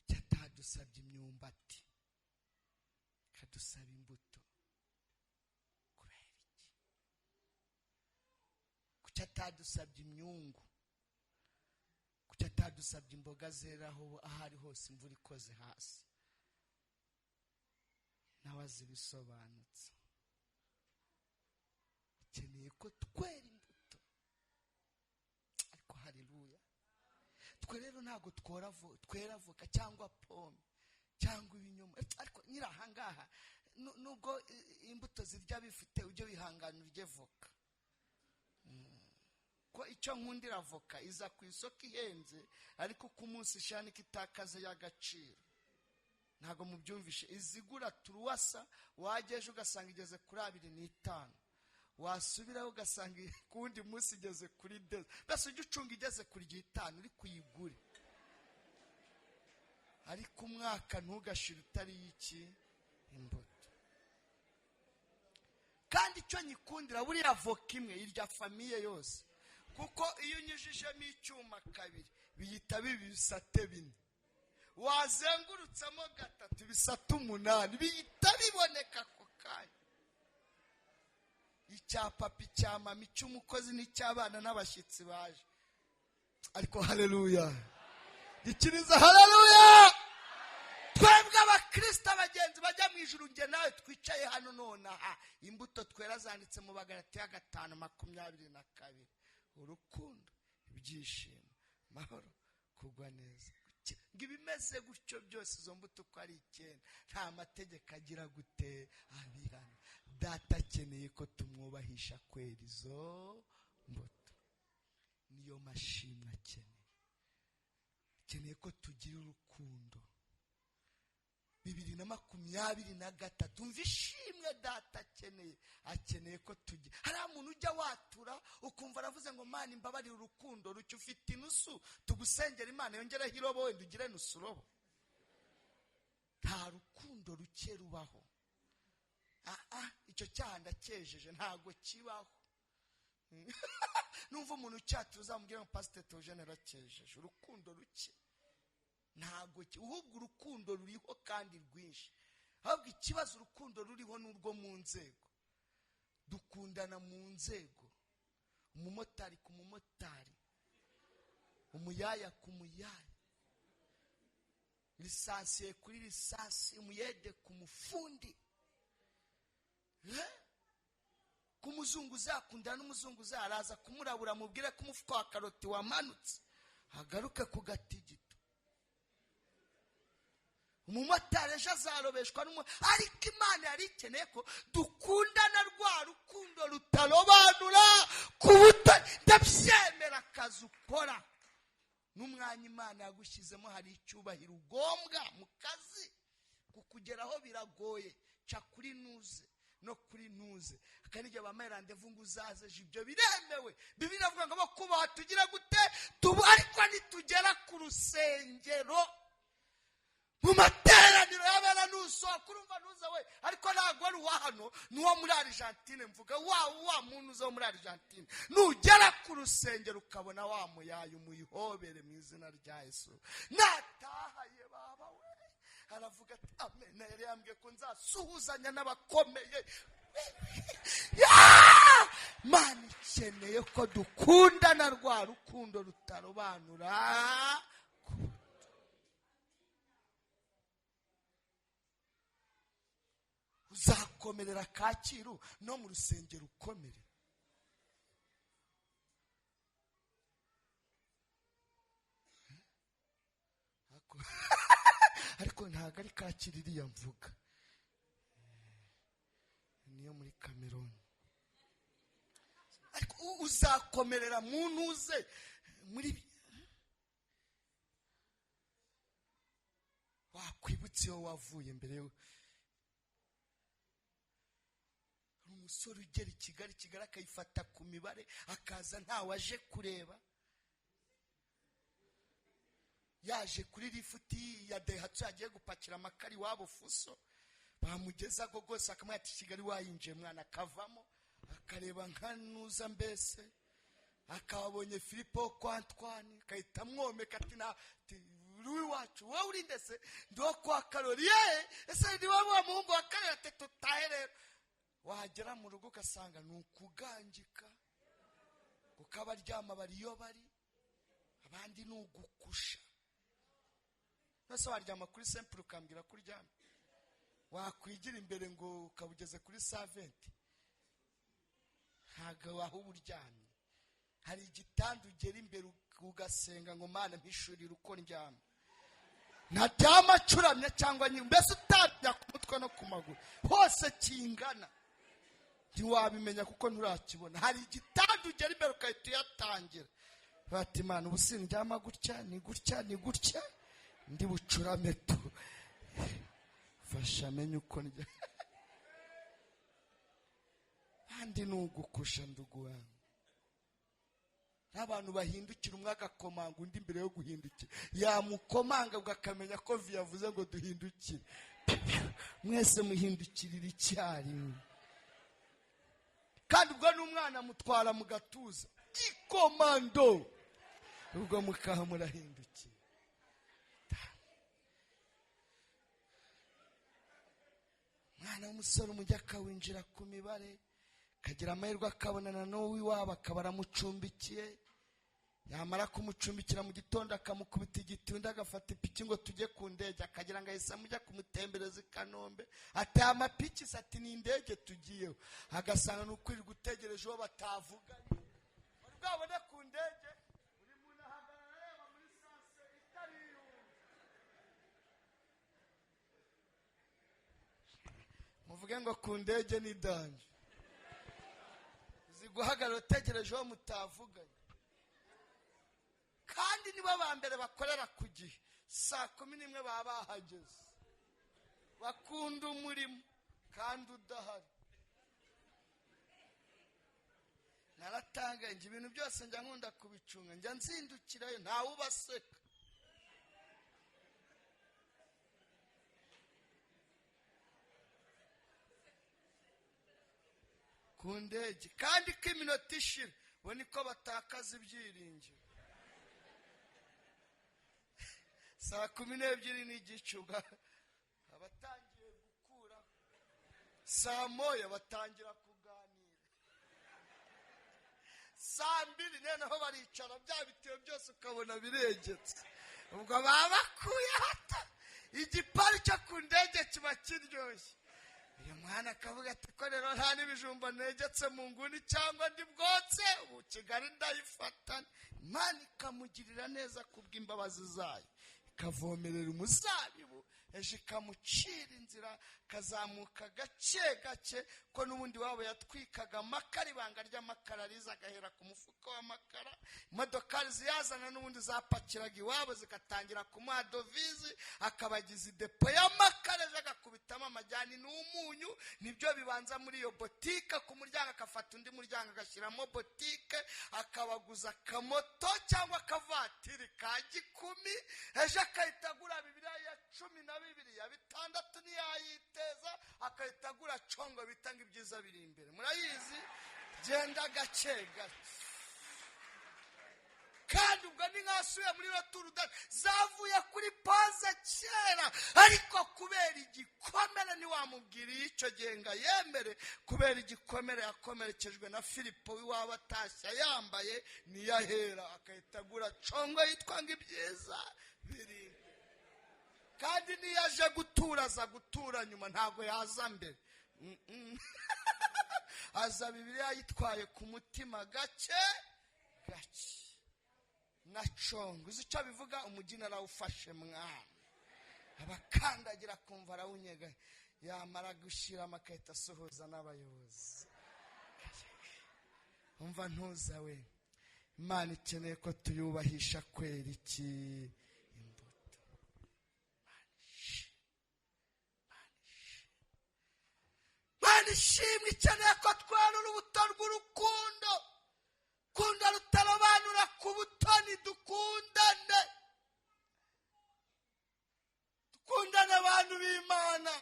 Cyatadusabye imyumbati, kadusaba imbuto. Kubera iki? Kuki atadusabye imyungu? Kuki atadusabye imboga zeraho aho ari hose imvura ikoze hasi? Nawe azi ibisobanutse. Akeneye ko twera imbuto. Ariko haleluya, twe rero ntabwo twera avoka cyangwa pome cyangwa ibinyomoro. Ariko nyiri ahangaha, nubwo imbuto zirya bifite, ujye wihangana urye voka. Ko icyo nkundira avoka, iza ku isoko ihenze, ariko ku munsi ishanika itakaze y'agaciro. Ntabwo mubyumvishe. Izigura turuwasa wageje ugasanga igeze kuri 2.5, wasubiraho ugasanga ku wundi munsi igeze kuri 2. Mbese ujye ucunga igeze kuri 5 uri kuyigure, ariko umwaka ntugashire utari iki imbuto. Kandi icyo nyikundira, buriya avoka imwe irya famiye yose, kuko iyo unyujijemo icyuma kabiri biyita bibisate 4, wazengurutsamo 3 bisate 8, biyita biboneka ako kanya. Icya papa, icya mama, icy'umukozi n'icy'abana n'abashyitsi baje. Ariko haleluya, gikiriza haleluya. Twebwe abakristo abagenzi bajya mu ijuru, nge nawe twicaye hano nonaha, imbuto twera zanditse mu Bagalatiya 5:22. Urukundo, ibyishimo, amahoro, kugwa neza. Ngo ibimeze gutyo byose, izo mbuto uko ari 9, nta mategeko agira gute abihana. Data akeneye ko tumwubahisha kwera izo mbuto. Niyo mashimwe akeneye. Akeneye ko tugira urukundo. na 23. Umva ishimwe data akeneye ko tujye. Hari umuntu ujya watura ukumva aravuze ngo Mana imbabarire urukundo rucyo, ufite inusu tugusengera Imana yongereho irobo, wenda ugire nusu robo. Nta rukundo ruke rubaho. Icyo cyaha ndacyejeje, ntago kibaho. Numva umuntu ucyatura uzamubwira ngo Pastor Theogene aracyejeje. Urukundo ruke ntago, ahubwo urukundo ruriho kandi rwinshi. Ahubwo ikibazo urukundo ruriho n'urwo mu nzego. Dukundana mu nzego, umumotari ku mumotari, umuyaya ku muyaya, lisansiye kuri lisansi, umuyede ku mufundi. Ku muzungu uzakundana n'umuzungu uzaraza kumurabura mubwire ko umufuka wa karoti wamanutse, agaruke ku gatigito. Umumotari ejo azarobeshwa ariko Imana yari ikeneye ko dukundana rwa rukundo rutarobanura ku buto. Ndabyemera akazi ukora n'umwanya Imana yagushyizemo, hari icyubahiro ugombwa mu kazi, kukugeraho biragoye. Ca kuri nuze no kuri nuze, akanijye bamaye randevu ngo uzaze, ibyo biremewe. Bibiliya iravuga ngo bakubaha tugira gute tubu, ariko nitugera ku rusengero mu materaniro y'abera nusohoka urumva nuza we, ariko ntabwo ari uwa hano, ni uwo muri Argentine. Mvuga wa muntu uza wo muri Argentine. Nugera ku rusengero ukabona wa muyaye, umuyihobere mu izina rya Yesu. Natahaye baba we, aravuga ati amen, yari yambwiye ko nzasuhuzanya n'abakomeye. Mana ikeneye ko dukundana rwa rukundo rutarobanura. Uzakomerera Kacyiru no mu rusengero ukomere. Ariko ntabwo ari Kacyiru iriya mvuga, niyo muri Cameroon. Ariko uzakomerera mu ntuze muri wakwibutse iyo wavuye mbere yo. Umusore ugera i Kigali, Kigali akayifata ku mibare, akaza ntawe aje kureba, yaje kuri lifuti ya Daihatsu yagiye gupakira amakari wabo fuso, bamugeza gose akamwata ati Kigali wayinjiye mwana, akavamo akareba nka nuza mbese, akabonye Filipo kwa Antoine akahita amwomeka ati na uri wacu wowe uri ndese ndi wo kwa Karori, ye ese ndi wowe wa muhungu wa Karori, ati tutahe rero. Wagera mu rugo ugasanga ni ukugangika, kuko abaryama bari iyo bari, abandi ni ugukusha. Nose waryama kuri simple ukambwira ko uryama, wakwigira imbere ngo ukabugeze kuri saventi, ntabwo waho uba uryamye. Hari igitanda ugera imbere ugasenga ngo Mana mpishurire uko ndyama, ntaryama acuramye cyangwa nyine, mbese utarya ku mutwe no ku maguru hose kingana, ntiwabimenya kuko nturakibona. Hari igitanda ugera imbere ukahita uyatangira, bati Imana ubu sindyama gutya, ni gutya, ni gutya, ndi bucurame tu, fasha amenye uko ndya. Kandi nugukusha ndugu wangu. N'abantu bahindukira umwe agakomanga undi imbere yo guhindukira, yamukomanga ugakamenya ko vi yavuze ngo duhindukire, mwese muhindukirira icyarimwe. Kandi ubwo n'umwana mutwara mu gatuza gikomando, ubwo mukaha murahindukira. Umwana w'umusore umujya akawinjira ku mibare, akagira amahirwe akabonana n'uw'iwabo akaba aramucumbikiye, yamara kumucumbikira mu gitondo akamukubita igitunda, agafata ipiki ngo tujye ku ndege, akagira ngo ahise amujya kumutembereza i Kanombe, ateye amapiki se ati ni indege tugiyeho, agasanga ni ukwirirwa utegereje uwo batavuganye. Wari bwabone ku ndege buri muntu ahagarara areba muri sanse itari iy'undi. Muvuge ngo ku ndege ni danje, uzi guhagarara utegereje uwo mutavuganye. Kandi nibo ba mbere bakorera ku gihe, saa 11 baba bahageze. Bakunda umurimo kandi udahari. Naratangaye njye ibintu byose njya nkunda kubicunga, njya nzindukirayo ntawe ubaseka. Ku ndege kandi ko iminota ishira bo niko batakaza ibyiringiro. 12:15 abatangiye gukura, 1:00 batangira kuganira, 2:00 noneho baricara, bya bitiyo byose ukabona biregetse. Ubwo baba bakuye hata igipari cyo ku ndege kiba kiryoshye. Uyu mwana akavuga ati ko rero nta n'ibijumba negetse mu nguni cyangwa ndi bwotse, ubu Kigali ndayifata. Imana ikamugirira neza kubw'imbabazi zayo, ikavomerera umuzabibu, ejo ikamucira inzira, kazamuka gake gake, ko n'ubundi wabo yatwikaga amakara, ibanga ry'amakara riza agahera ku mufuka w'amakara, imodokari ziyazana n'ubundi zapakiraga iwabo zigatangira kumuha dovize, akabagiza idepo y'amakara, ejo agakubitamo amajyani n'umunyu, nibyo bibanza muri iyo botike ku muryango, akafata undi muryango agashyiramo botike, akabaguza akamoto cyangwa akavatiri ka gikumi, ejo akahita agura Bibiliya ya 12 ya 6 ntiyayiteza, akahita agura congo bitanga ibyiza biri imbere. Murayizi, genda gake gake. Kandi ubwo ni nkasuye muri roturuda zavuye kuri paze kera, ariko kubera igikomere ntiwamubwiriye icyo gihe ngo yemere, kubera igikomere yakomerekejwe na Filipo w'iwabo atashye yambaye niyahera, akahita agura congo yitwa ngo ibyiza biri imbere. Kandi niyo aje gutura aza gutura nyuma, ntabwo yaza mbere. Aza Bibiliya yitwaye ku mutima gake gake na congo. Uzi icyo bivuga? Umugina arawufashe mwana, abakandagira kumva arawunyega, yamara gushyiramo akahita asuhuza n'abayobozi. Umva ntuza we, Imana ikeneye ko tuyubahisha kwera iki? Imbuto. Imana ishimwe ikeneye ko twera urubuto rw'urukundo, kunda rutarobanura ku butoni, dukundane, dukundane abantu b'Imana.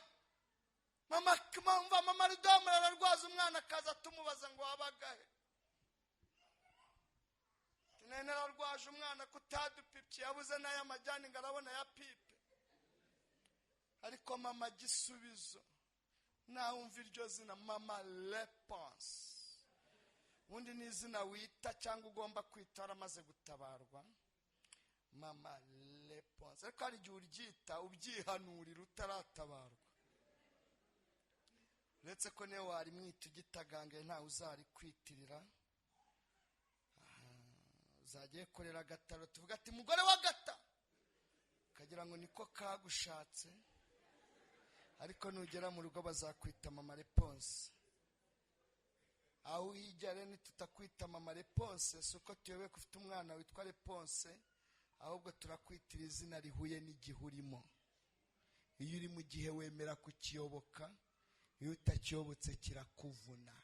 Mama Rudomo ararwaza umwana akaza tumubaza ngo wabagahe, nene ararwaje umwana kutadupipye, yabuze n'ay'amajyani ngo arabona ya pipe. Ariko mama gisubizo, nawumva iryo zina mama Reponse, ubundi ni izina wita cyangwa ugomba kwita waramaze gutabarwa, mama Reponse. Ariko hari igihe uryita ubyihanurira utaratabarwa, uretse ko niyo warimwita ugitagangaye ntawe uzarikwitirira. Uzagiye korera agataro tuvuga ati mugore wa gata, ukagira ngo niko kagushatse, ariko nugera mu rugo bazakwita mama Reponse. Aho uhijya rero nitutakwita mama Reponse si uko tuyobewe ko ufite umwana witwa Reponse, ahubwo turakwitira izina rihuye n'igihe urimo. Iyo uri mu gihe wemera kukiyoboka, iyo utakiyobotse kirakuvuna.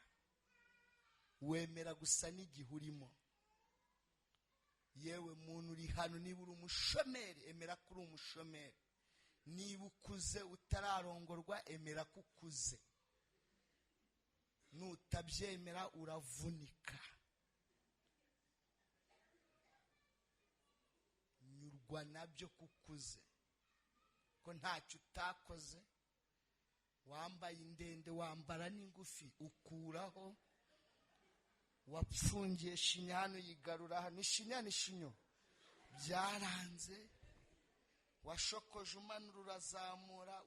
Wemera gusa n'igihe urimo. Yewe muntu uri hano, niba uri umushomeri emera ko uri umushomeri, niba ukuze utararongorwa emera ko ukuze, nutabyemera uravunika. Nyurwa nabyo kukuze, ko ntacyo utakoze, wambaye indende wambara n'ingufi ukuraho, wapfungiye shinya hano yigarura hano, ishinya ni shinyo byaranze, washokoje umanura urazamura,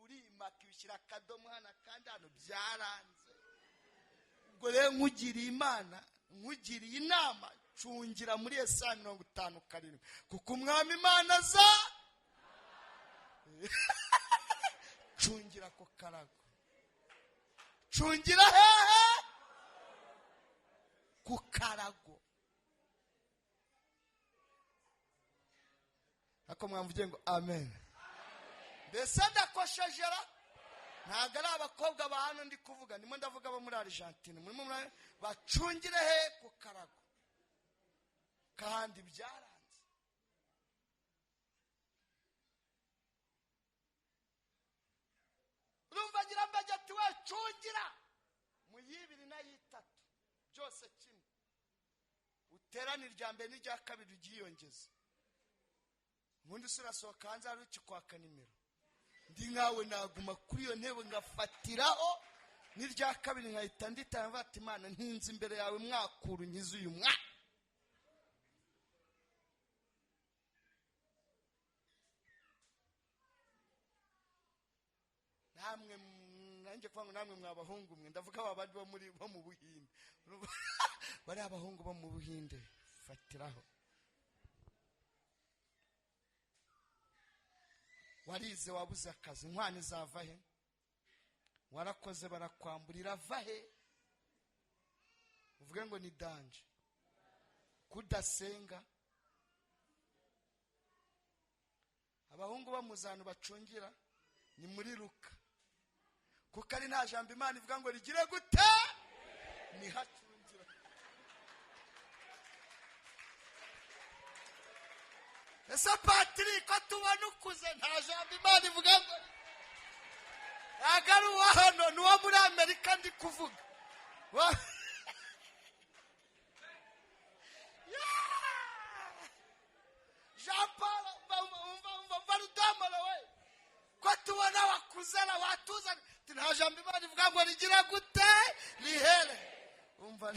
urimaka ibishyira akadomo hano kandi hano byaranze. Ubwo rero nkugiriye Imana, nkugiriye inama, cungira muri Yesaya 57, kuko umwami Imana aza cungira ko karago, cungira hehe? Ku karago. Ako mwamvuge ngo amen. Mbese ndakoshejera? Ntabwo ari abakobwa ba hano ndi kuvuga, ndimo ndavuga abo muri Argentine. Murimo bacungire he ku karago, kandi byaranze. Urumva ngira mbajya ati we cungira mu y'ibiri n'ay'itatu byose kimwe, uterane irya mbere n'irya kabiri ryiyongeze. Ubundi se urasohoka hanze hari ukikwaka nimero. Ndi nkawe naguma kuri iyo ntebe ngafatiraho n'irya kabiri nkahita nditanga, mvuga ati Imana ntinze imbere yawe mwakura unkize uyu mwana. Namwe nanjye kuvuga ngo namwe mwabahungu mwe, ndavuga aba bandi bo muri bo mu Buhinde. Bari abahungu bo mu Buhinde, fatiraho. Warize wabuze akazi, inkwano izava he? Warakoze barakwambura, irava he? Uvuge ngo ni danje kudasenga. Abahungu bo mu zanu bacungira ni muri Luka, kuko ari nta jambo Imana ivuga ngo rigire gute, ni hacungira. Ese Patrick ko tubona ukuze, nta jambo Imana ivuga ngo ntabwo ari uwa hano, ni uwo muri Amerika ndi kuvuga. Jean Paul umva rudomoro we, ko tubona wakuzana watuzana, nta jambo Imana ivuga ngo rigira gute, rihere. Umva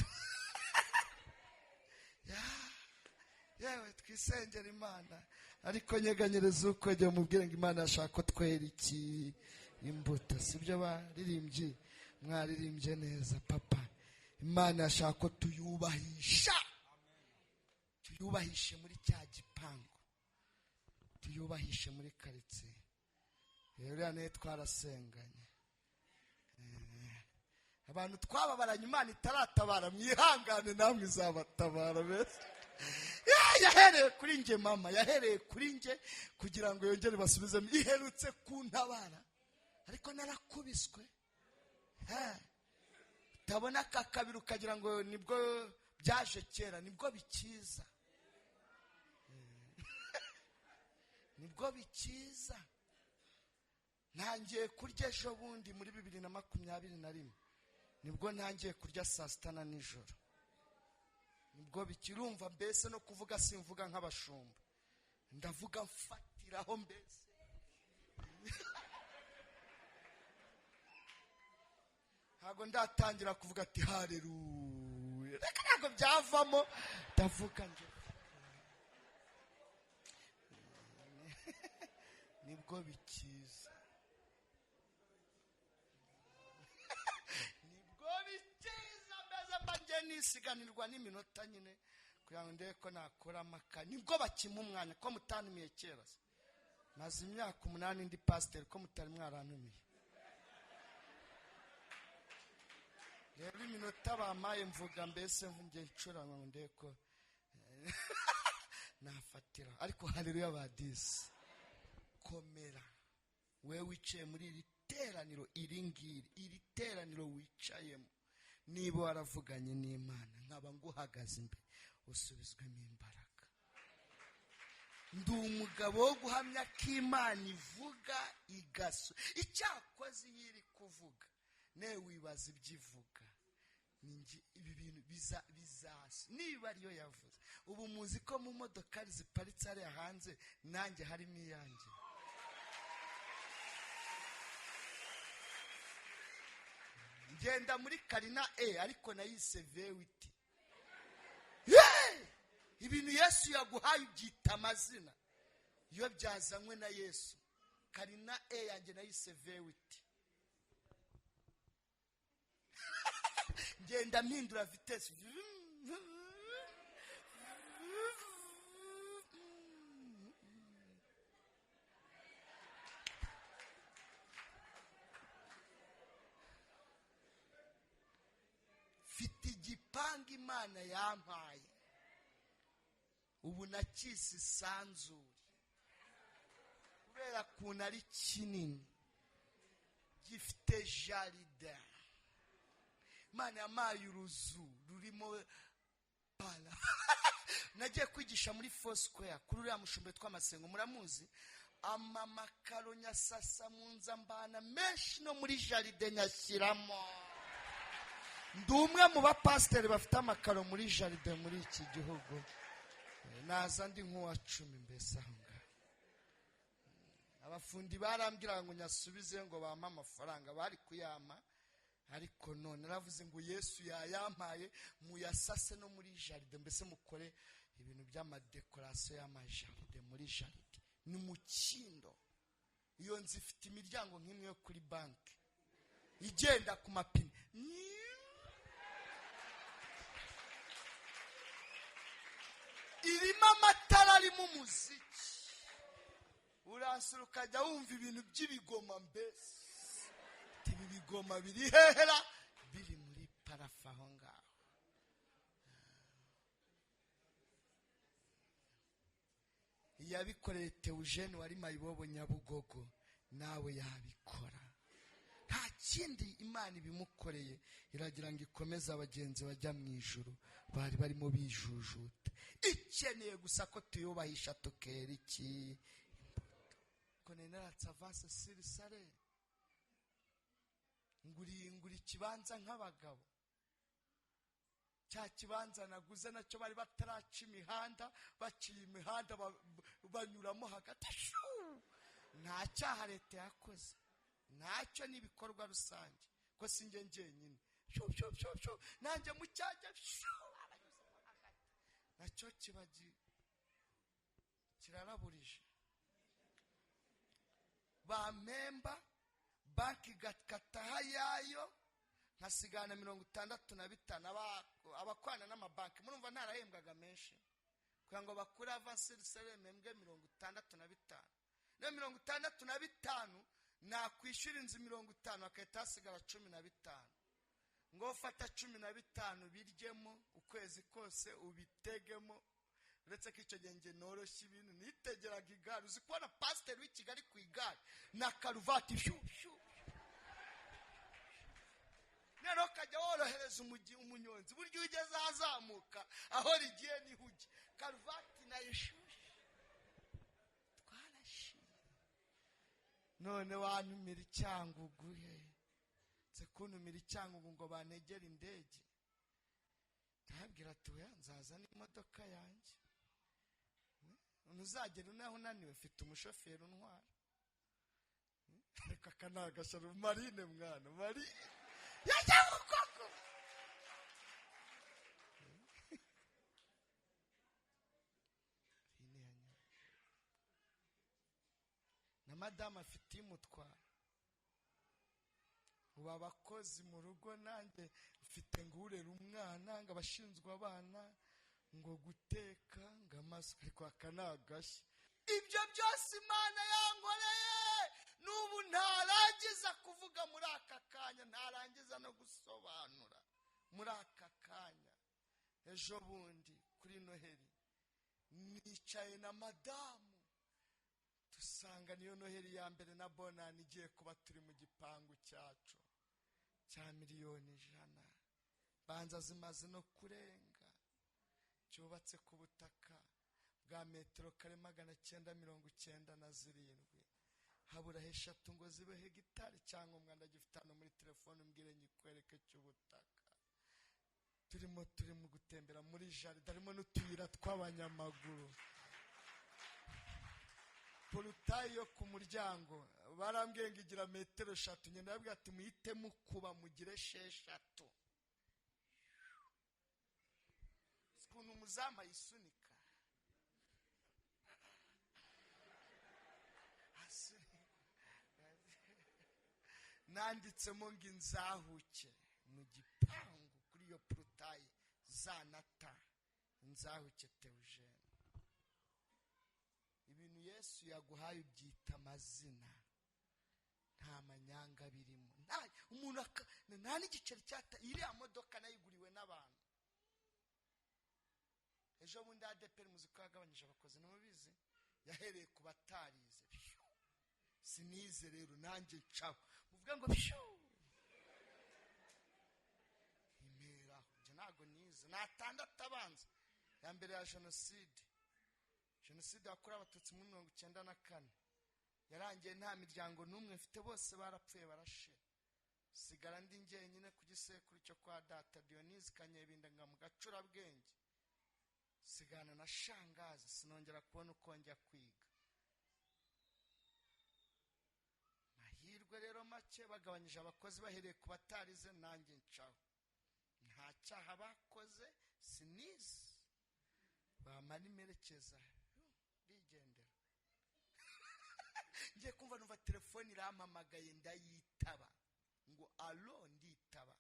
yewe twisengera Imana, ariko nyeganyereza ukwegera umubwire ngo Imana yashaka ko twera iki imbuto. Sibyo baririmbyi? Mwaririmbye neza papa. Imana yashaka ko tuyubahisha, tuyubahishe muri cya gipangu, tuyubahishe muri karitsiye. Rero niyo twarasenganye, abantu twababaranye Imana itaratabara, mwihangane namwe izabatabara. Bese yahereye kuri nge mama, yahereye kuri nge kugira ngo yongere basubizemo. Iherutse kuntabara ariko narakubiswe. Utabona aka kabiri ukagira ngo nibwo byaje kera, nibwo bikiza, nibwo bikiza. Ntangiye kurya ejo bundi muri 2021, nibwo ntangiye kurya saa sita na nijoro, nibwo bikirumva. Mbese no kuvuga simvuga nk'abashumba, ndavuga mfatiraho mbese. Ntabwo ndatangira kuvuga ati haleluya, reka ntabwo byavamo, ndavuga nje nibwo bikiza, nibwo bikiza. Mbese mba ngiye nisiganirwa n'iminota nyine kugira ngo ndebe ko nakora amaka. Nibwo bakima umwanya ko mutantumiye kera. Maze imyaka 8 ndi pasiteri, ko mutari mwarantumiye. Rero iminota bamaye mvuga mbese ngiye ncuranwa ngo ndebe ko nafatira. Ariko haleluya badisi, komera we wicaye muri iri teraniro, iri ngiri, iri teraniro wicayemo, niba waravuganye n'Imana nkaba nguhagaze imbere, usubizwemo imbaraga. Ndi umugabo wo guhamya ko Imana ivuga igaso. Icyakoze iyo iri kuvuga ne wibaza ibyo ivuga. Ibi bintu bizaza niba ariyo yavuze. Ubu muzi ko mu modokari ziparitse hariya hanze nanjye harimo iyanjye. Ngenda muri Karina E ariko nayise V8. Ibintu Yesu yaguhaye ubyita amazina iyo byazanywe na Yesu. Karina E yanjye nayise V8. Ngenda mpindura vitesse. Mfite igipangu Imana yampaye, ubu nakise isanzure. Kubera kuntu ari kinini, gifite jardin. Imana yampaye uruzu rurimo para. Nagiye kwigisha muri Foursquare kuri uriya mushumba witwa Masengo, muramuzi. Amamakaro nyasasa mu nzu, mbana menshi no muri jardin nyashyiramo. Ndi umwe mu bapasiteri bafite amakaro muri jardin muri iki gihugu. Naza ndi nk'uwa 10 mbese aho ngaho. Abafundi barambwira ngo nyasubize ngo bampe amafaranga, bari kuyama, ariko none naravuze ngo Yesu yayampaye, muyasase no muri jardin, mbese mukore ibintu by'amadekorasiyo y'amajardin muri jardin. Ni mukindo. Iyo nzu ifite imiryango nk'imwe yo kuri banki igenda ku mapine. Irimo amatara, arimo umuziki, uransura ukajya wumva ibintu by'ibigoma. Mbese ibi bigoma biri hehera? Biri muri plafond aho ngaho. Yabikoreye Teujene wari mayibobo Nyabugogo, nawe yabikora. Nta kindi Imana ibimukoreye, iragira ngo ikomeze abagenzi bajya mu ijuru bari barimo bijujuta. Ikeneye gusa ko tuyubahisha tukera iki imbuto. Ko naratse avance sur salaire, ngura ikibanza nk'abagabo. Cya kibanza naguze nacyo bari bataraca imihanda, baciye imihanda banyuramo hagati. Nta cyaha leta yakoze, ntacyo, n'ibikorwa rusange, ko si njye njyenyine. Shu shu shu shu, nanjye mu cyajya shu, baranyuzemo hagati, nacyo kiba kiraraburije. Bampemba, banki igakataho ayayo, nkasigana 65. Abakorana n'amabanki murumva ntarahembwaga menshi, kugira ngo bakure avance sur mpembwe 65. Niyo 65 nakwishyura inzu 50, hakahita hasigara 15. Ngo fata 15 biryemo ukwezi kose, ubitegemo. Uretse ko icyo gihe njye noroshye ibintu, nitegeraga igare. Uzi kubona pasiteri w'i Kigali ku igare na karuvati, shu shu, noneho ukajya worohereza umunyonzi, burya iyo ugeze ahazamuka aho rigiye niho ujya, karuvati nayo ishushe. Twarashimye. None wantumira icyangugu he? Nze kuntumira icyangugu ngo bantegere indege, ndababwira ati oya, nzaza n'imodoka yanjye. Ntuzagera unaho unaniwe, mfite umushoferi untwara. Ariko aka ni agasharo. Marine mwana, Marine yajya gukoko. Marine ya Nyabugogo. Na madamu afite imutwara. Ubu abakozi mu rugo nanjye mfite, ngo urera umwana, ngo abashinzwe abana, ngo guteka, ngo amasuku. Ariko aka ni agashya. Ibyo byose Imana yankoreye, n'ubu ntarangiza kuvuga muri aka kanya, ntarangiza no gusobanura muri aka kanya. Ejo bundi kuri Noheli nicaye na madamu, dusanga niyo Noheli ya mbere na bonani igiye kuba turi mu gipangu cyacu cya miliyoni 100, banza zimaze no kurenga, cyubatse ku butaka bwa metero kare 997, habura 3 ngo zibe hegitari. Icyangombwa ndagifite hano muri telefone, umbwire nyikwereke cy'ubutaka. Turimo gutembera muri jardin, harimo n'utuyira tw'abanyamaguru. Portail yo ku muryango barambwiye ngo igira metero 3, ngenda ndababwira ati muhite mukuba mugire 6. Ukuntu umuzamu ayisunika. Nanditsemo ngo inzahuke mu gipangu kuri iyo portail zanata Inzahuke Teujene. Ibintu Yesu yaguhaye ubyita amazina, nta manyanga birimo. Nta umuntu nta n'igiceri cyata. Iriya modoka nayiguriwe n'abantu ejo bundi. ADEPR muzi ko yagabanyije abakozi, ntimubizi? Yahereye ku batarize. Sinize rero nanjye ncaho, muvuga ngo pyu imperaho. Njye ntabwo nize, ni atandatu abanza ya mbere ya jenoside. Jenoside yakorewe Abatutsi muri 94 yarangiye nta miryango n'umwe mfite, bose barapfuye barashira, sigara ndi njyenyine ku gisekuru cyo kwa data Dionise Kanyebinda nga mu Gacurabwenge, sigana na shangazi, sinongera kubona uko njya kwiga. Mahirwe rero make, bagabanyije abakozi bahereye ku batarize, nanjye ncaho. Nta cyaha bakoze, sinize, bamara imerekeza bigendera. Ngiye kumva numva telefone irampamagaye, ndayitaba ngo alo, nditaba,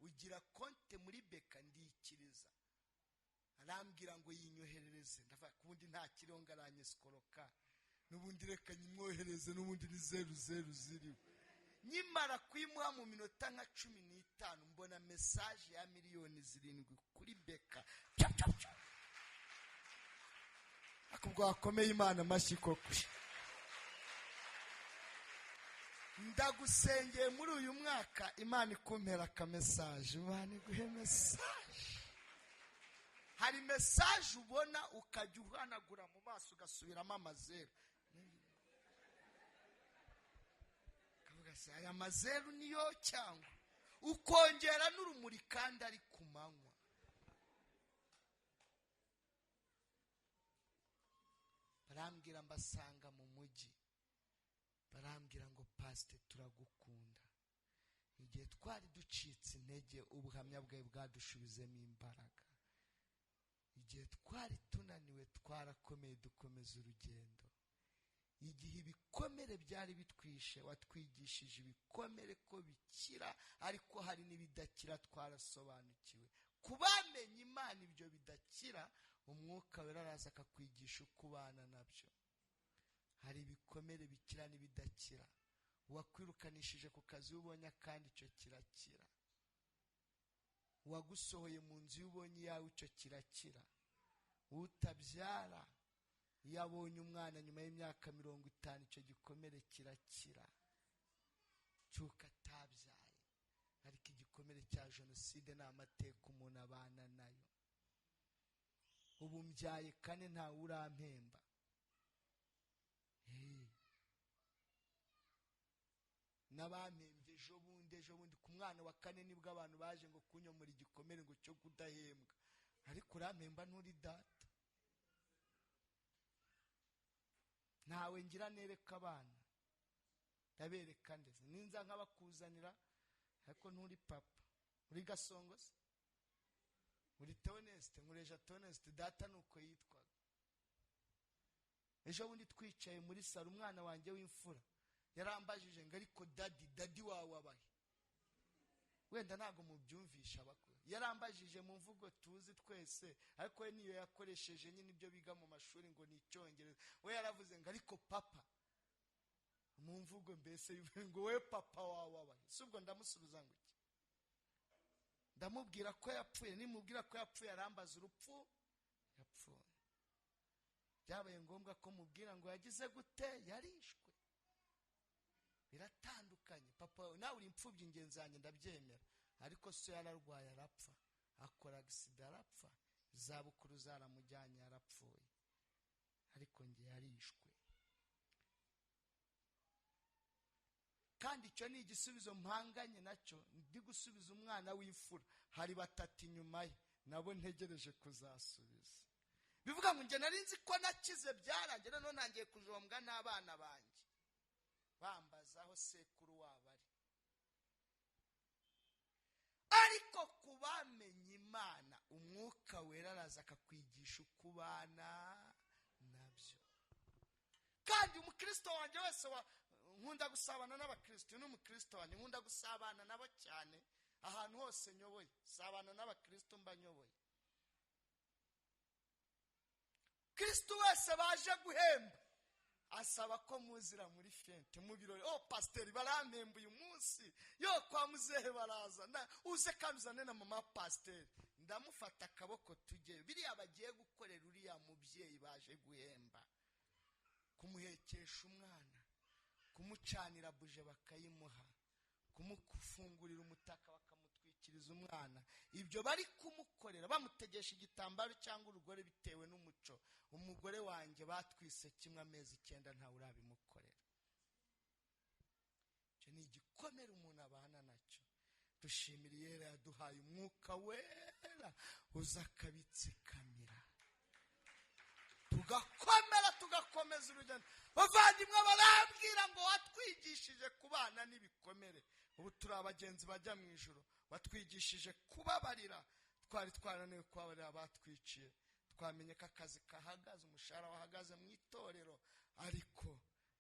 ugira konte muri beka, ndikiriza. Arambwira ngo yinyoherereze, ndavuga kubundi nta kiriho ngo aranyesikoroka, n'ubundi reka nyimwohereze, n'ubundi ni 0 0 ziriho. Nyimara kuyimuha mu minota nka 15 mbona message ya 7 miliyoni kuri beka. Akubwo wakomeye Imana amashyi koko. Ndagusengeye muri uyu mwaka Imana ikumpera akamesaje, Imana iguhe message. Hari message ubona ukajya uhanagura mu maso ugasubiramo amazeru, ukavuga se aya mazeru niyo, cyangwa ukongera n'urumuri kandi ari ku manywa. Barambwira, mbasanga mu mujyi, barambwira ngo pasite turagukunda, igihe twari ducitse intege ubuhamya bwawe bwadushubizemo imbaraga, igihe twari tunaniwe twarakomeye dukomeza urugendo, igihe ibikomere byari bitwishe watwigishije ibikomere ko bikira, ariko hari n'ibidakira twarasobanukiwe. Kubamenya Imana ibyo bidakira, umwuka wera araza akakwigisha uko ubana nabyo. Hari ibikomere bikira n'ibidakira. Uwakwirukanishije ku kazi iyo ubonye akandi icyo kirakira, uwagusohoye mu nzu iyo ubonye iyawe icyo kirakira, utabyara iyo abonye umwana nyuma y'imyaka 50 icyo gikomere kirakira cy'uko atabyaye. Ariko igikomere cya jenoside ni amateka umuntu abana nayo. Ubu mbyaye 4 ntawe urampemba. N'abampembye ejo bundi ku mwana wa 4 nibwo abantu baje ngo kunyomora igikomere ngo cyo kudahembwa, ariko urampemba nturi data. Ntawe ngira nereka abana, ndabereka ndetse ninza nkabakuzanira, ariko nturi papa, uri Gasongo se, uri Theoneste, nkureja Theoneste, data nuko yitwaga. Ejo bundi twicaye muri salo, umwana wanjye w'imfura yarambajije ngo ariko dadi wawe abahe? Wenda ntabwo mubyumvisha abakuru. Yarambajije mu mvugo tuzi twese, ariko we niyo yakoresheje nyine ibyo biga mu mashuri ngo ni Icyongereza. We yaravuze ngo ariko papa, mu mvugo mbese ngo we papa wawe abahe? Si ubwo ndamusubiza ngo iki? Ndamubwira ko yapfuye. Nimubwira ko yapfuye arambaza urupfu yapfuye. Byabaye ngombwa ko mubwira ngo yagize gute, yarishwe. Biratandukanye. Papa nawe uri imfubyi ingenzi yanjye ndabyemera, ariko so yararwaye arapfa, akora agisida arapfa, izabukuru zaramujyanye yarapfuye, ariko nge yarishwe. Kandi icyo ni igisubizo mpanganye nacyo, ndi gusubiza umwana w'imfura. Hari 3 inyuma ye nabo ntegereje kuzasubiza. Bivuga ngo nge nari nzi ko nakize byarangiye, none ntangiye kujombwa n'abana banjye bambaza aho sekuru wabo ari. Ariko kubamenya Imana, umwuka wera araza akakwigisha uko ubana nabyo. Kandi umukristo wanjye wese nkunda gusabana n'abakristo, n'umukristo wanjye nkunda gusabana nabo cyane, ahantu hose nyoboye sabana n'abakristo mba nyoboye. Kristo wese baje guhemba asaba ko muzira muri fente mu birori. Oh pasiteri barampemba uyu munsi, yo kwa muzehe baraza, uze kandi uzane na mama pasiteri. Ndamufata akaboko tujye biriya bagiye gukorera uriya mubyeyi baje guhemba, kumuhekesha umwana, Kumucanira buje bakayimuha, kumufungurira umutaka bakamutwikiriza umwana, ibyo bari kumukorera bamutegesha igitambaro cyangwa urugore bitewe n'umuco. Umugore wanjye batwise kimwe amezi 9 ntawe urabimukorera. Icyo ni igikomere umuntu abana nacyo. Dushimira Yera yaduhaye umwuka wera uza akabitsikamira, tugakomera, tugakomeza urugendo. Bavandimwe barambwira ngo watwigishije kubana n'ibikomere, ubu turi abagenzi bajya mu ijuru. Watwigishije kubabarira, twari twarananiwe kubabarira abatwiciye. Twamenye ko akazi kahagaze, umushahara wahagaze mu itorero, ariko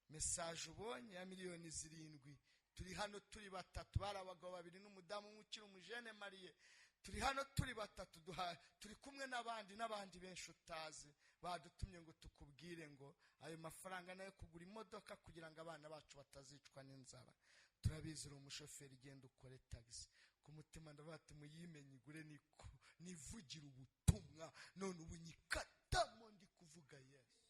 message ubonye ya miliyoni 7, turi hano turi batatu, bari abagabo babiri n'umudamu umwe ukiri umujene mariye. Turi hano turi batatu, turi kumwe n'abandi benshi utazi, badutumye ngo tukubwire ngo ayo mafaranga nayo kugura imodoka kugira ngo abana bacu batazicwa n'inzara. Turabizi uri umushoferi, genda ukore taxi. Ku mutima ndavuga ati muyimenye igure niko nivugira ubutumwa, none ubu nyikatamo ndi kuvuga Yesu.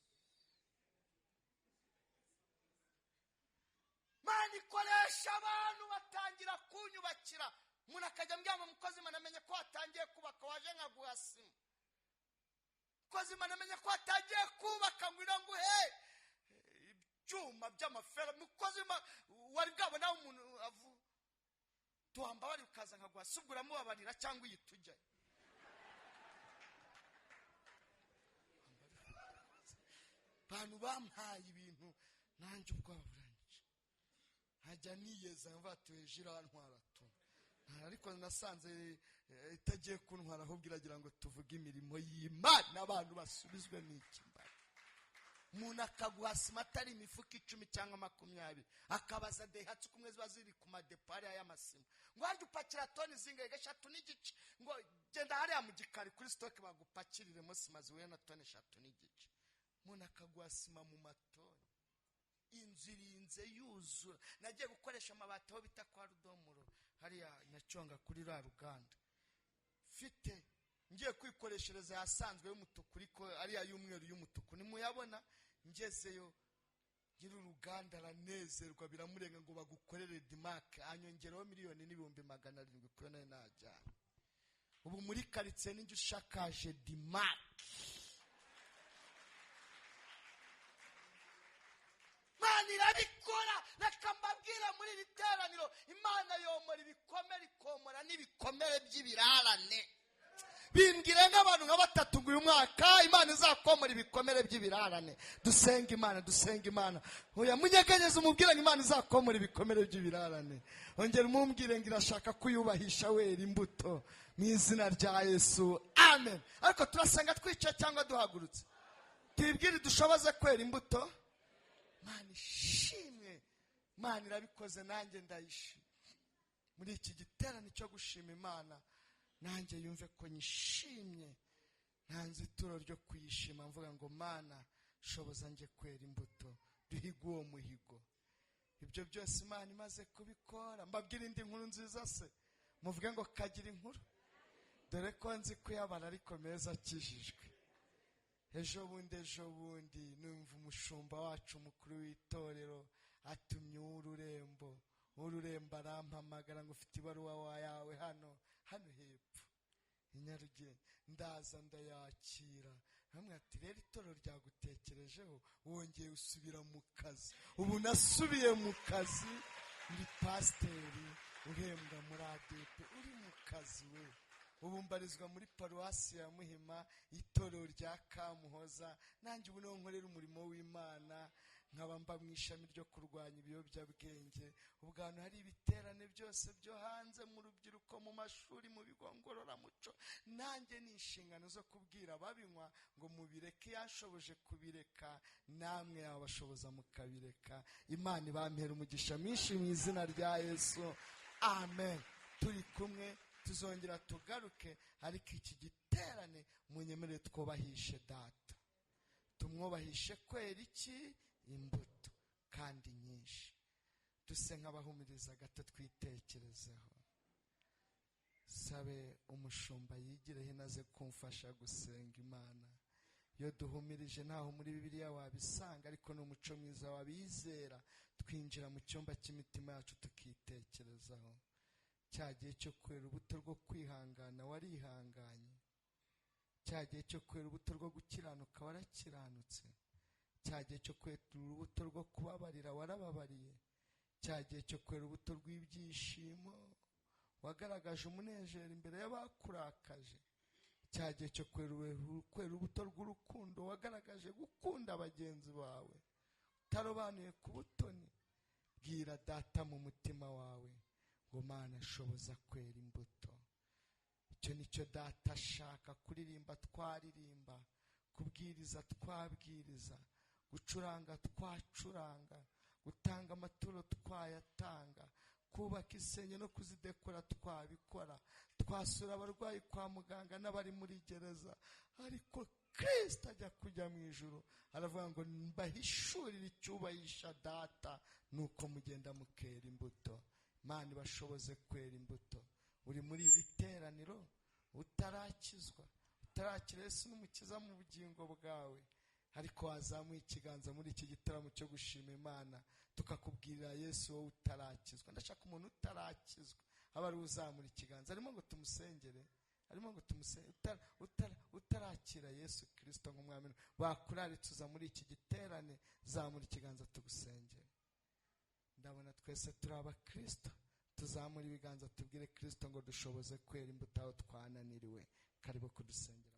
Mana ikoresha abantu batangira kunyubakira. Umuntu akajya ambwira ngo mukozi Imana amenye ko watangiye kubaka, waje nkaguha sima. Mukozi Imana amenye ko watangiye kubaka, ngwino nguhe ibyuma by'amafera. Mukozi Imana wari bwabona umuntu avu tuwamba bari ukaza nkaguha si ubwo uramubabarira cyangwa uyitujya. Abantu bampaye ibintu nanjye ubwoba buranyishe, nkajya niyeza mva ati jirantwara tu. Ariko nasanze itagiye kuntwara, ahubwo iragira ngo tuvuge imirimo y'Imana, abantu basubizwe n'ikimbara. Umuntu akaguha sima atari imifuka 10 cyangwa 20, akabaza Daihatsu kumwe ziba ziri ku madepo hariya y'amasima, ngo harya upakira toni zingahe? 3.5. Ngo genda hariya mu gikari kuri stock bagupakiriremo sima zihuye na toni 3.5. Umuntu akaguha sima mu matoni, inzu irinze yuzura. Nagiye gukoresha amabati aho bita kwa Rudomoro hariya Nyacyonga kuri ra ruganda, mfite ngiye kwikoreshereza yasanzwe y'umutuku, ariko ariya y'umweru y'umutuku nimuyabona. Ngezeyo nyiri uruganda aranezerwa biramurenga ngo bagukorere dimake, anyongeraho 1,700,000 kuyo nayo najyana. Ubu muri karitsiye ninjye ushakaje dimake. Imana irabikora. Reka mbabwire muri iri teraniro, Imana yomora ibikomere, ikomora n'ibikomere by'ibirarane. Bimbwire nk'abantu nka batatu ngo uyu mwaka Imana izakomora ibikomere by'ibirarane. Dusenga Imana, dusenga Imana. Oya munyeganyeze umubwire ngo Imana izakomora ibikomere by'ibirarane. Ongera umumbwire ngo irashaka kuyubahisha wera imbuto mu izina rya Yesu, amen. Ariko turasenga twicaye cyangwa duhagurutse, tubwire dushoboze kwera imbuto. Imana ishimwe, Imana irabikoze, nanjye ndayishima. Muri iki giterane cyo gushima Imana, nanjye yumve ko nyishimye, ntanze ituro ryo kuyishima, mvuga ngo Mana shoboza nje kwera imbuto, duhiga uwo muhigo. Ibyo byose Imana imaze kubikora. Mbabwire indi nkuru nziza se, muvuge ngo kagira inkuru, dore ko nzi kuyabara ariko meza akijijwe. Ejo bundi numva umushumba wacu mukuru w'itorero atumye uw'ururembo, uw'ururembo arampamagara ngo ufite ibaruwa yawe hano hepfo i Nyarugenge. Ndaza ndayakira, hamwe ati rero itorero ryagutekerejeho, wongeye usubira mu kazi. Ubu nasubiye mu kazi, ndi pasiteri uhembwa muri ADP, uri mu kazi we. Ubu mbarizwa muri paruwasi ya Muhima, itorero rya Kamuhoza. Nanjye ubu niho nkorera umurimo w'Imana, nkaba mba mu ishami ryo kurwanya ibiyobyabwenge. Ubwo ahantu hari ibiterane byose byo hanze, mu rubyiruko, mu mashuri, mu bigo ngororamuco, nanjye ni inshingano zo kubwira ababinywa ngo mubireke. Yashoboje kubireka, namwe yabashoboza mukabireka. Imana ibampera umugisha mwinshi mu izina rya Yesu, amen. Turi kumwe, tuzongera tugaruke, ariko iki giterane munyemerere twubahishe data, tumwubahishe kwera iki imbuto kandi nyinshi. Duse nk'abahumiriza gato, twitekerezeho. Sabe umushumba yigire hino aze kumfasha gusenga Imana. Iyo duhumirije ntaho muri Bibiliya wabisanga, ariko ni umuco mwiza wabizera. Twinjira mu cyumba cy'imitima yacu tukitekerezaho. Cya gihe cyo kwera urubuto rwo kwihangana warihanganye, cya gihe cyo kwera urubuto rwo gukiranuka warakiranutse, cya gihe cyo kwera urubuto rwo kubabarira warababariye, cya gihe cyo kwera urubuto rw'ibyishimo wagaragaje umunezero imbere y'abakurakaje, cya gihe cyo kwera urubuto rw'urukundo wagaragaje gukunda bagenzi bawe utarobanuye ku butoni. Bwira data mu mutima wawe ngo Mana shoboza kwera imbuto. Icyo nicyo data ashaka. Kuririmba twaririmba, kubwiriza twabwiriza, gucuranga twacuranga, gutanga amaturo twayatanga, kubaka isenge no kuzidekora twabikora, twasura abarwayi kwa muganga n'abari muri gereza. Ariko Kristo ajya kujya mu ijuru aravuga ngo mbahishurire icyubahisha data nuko mugenda mukera imbuto. Imana ibashoboze kwera imbuto. Uri muri iri teraniro utarakizwa, utarakira Yesu n'umukiza mu bugingo bwawe, ariko wazamuye ikiganza muri iki gitaramo cyo gushima Imana tukakubwirira Yesu wowe utarakizwa. Ndashaka umuntu utarakizwa aba ari uzamura ikiganza, arimo ngo tumusengere, arimo ngo tumusengere. Utarakira Yesu Kristo nk'umwami, bakuraritse uza muri iki giterane, zamura ikiganza tugusengere. Ndabona twese turi abakristo, tuzamura ibiganza tubwire Kristo ngo dushoboze kwera imbuto aho twananiriwe. Karibu kudusengera.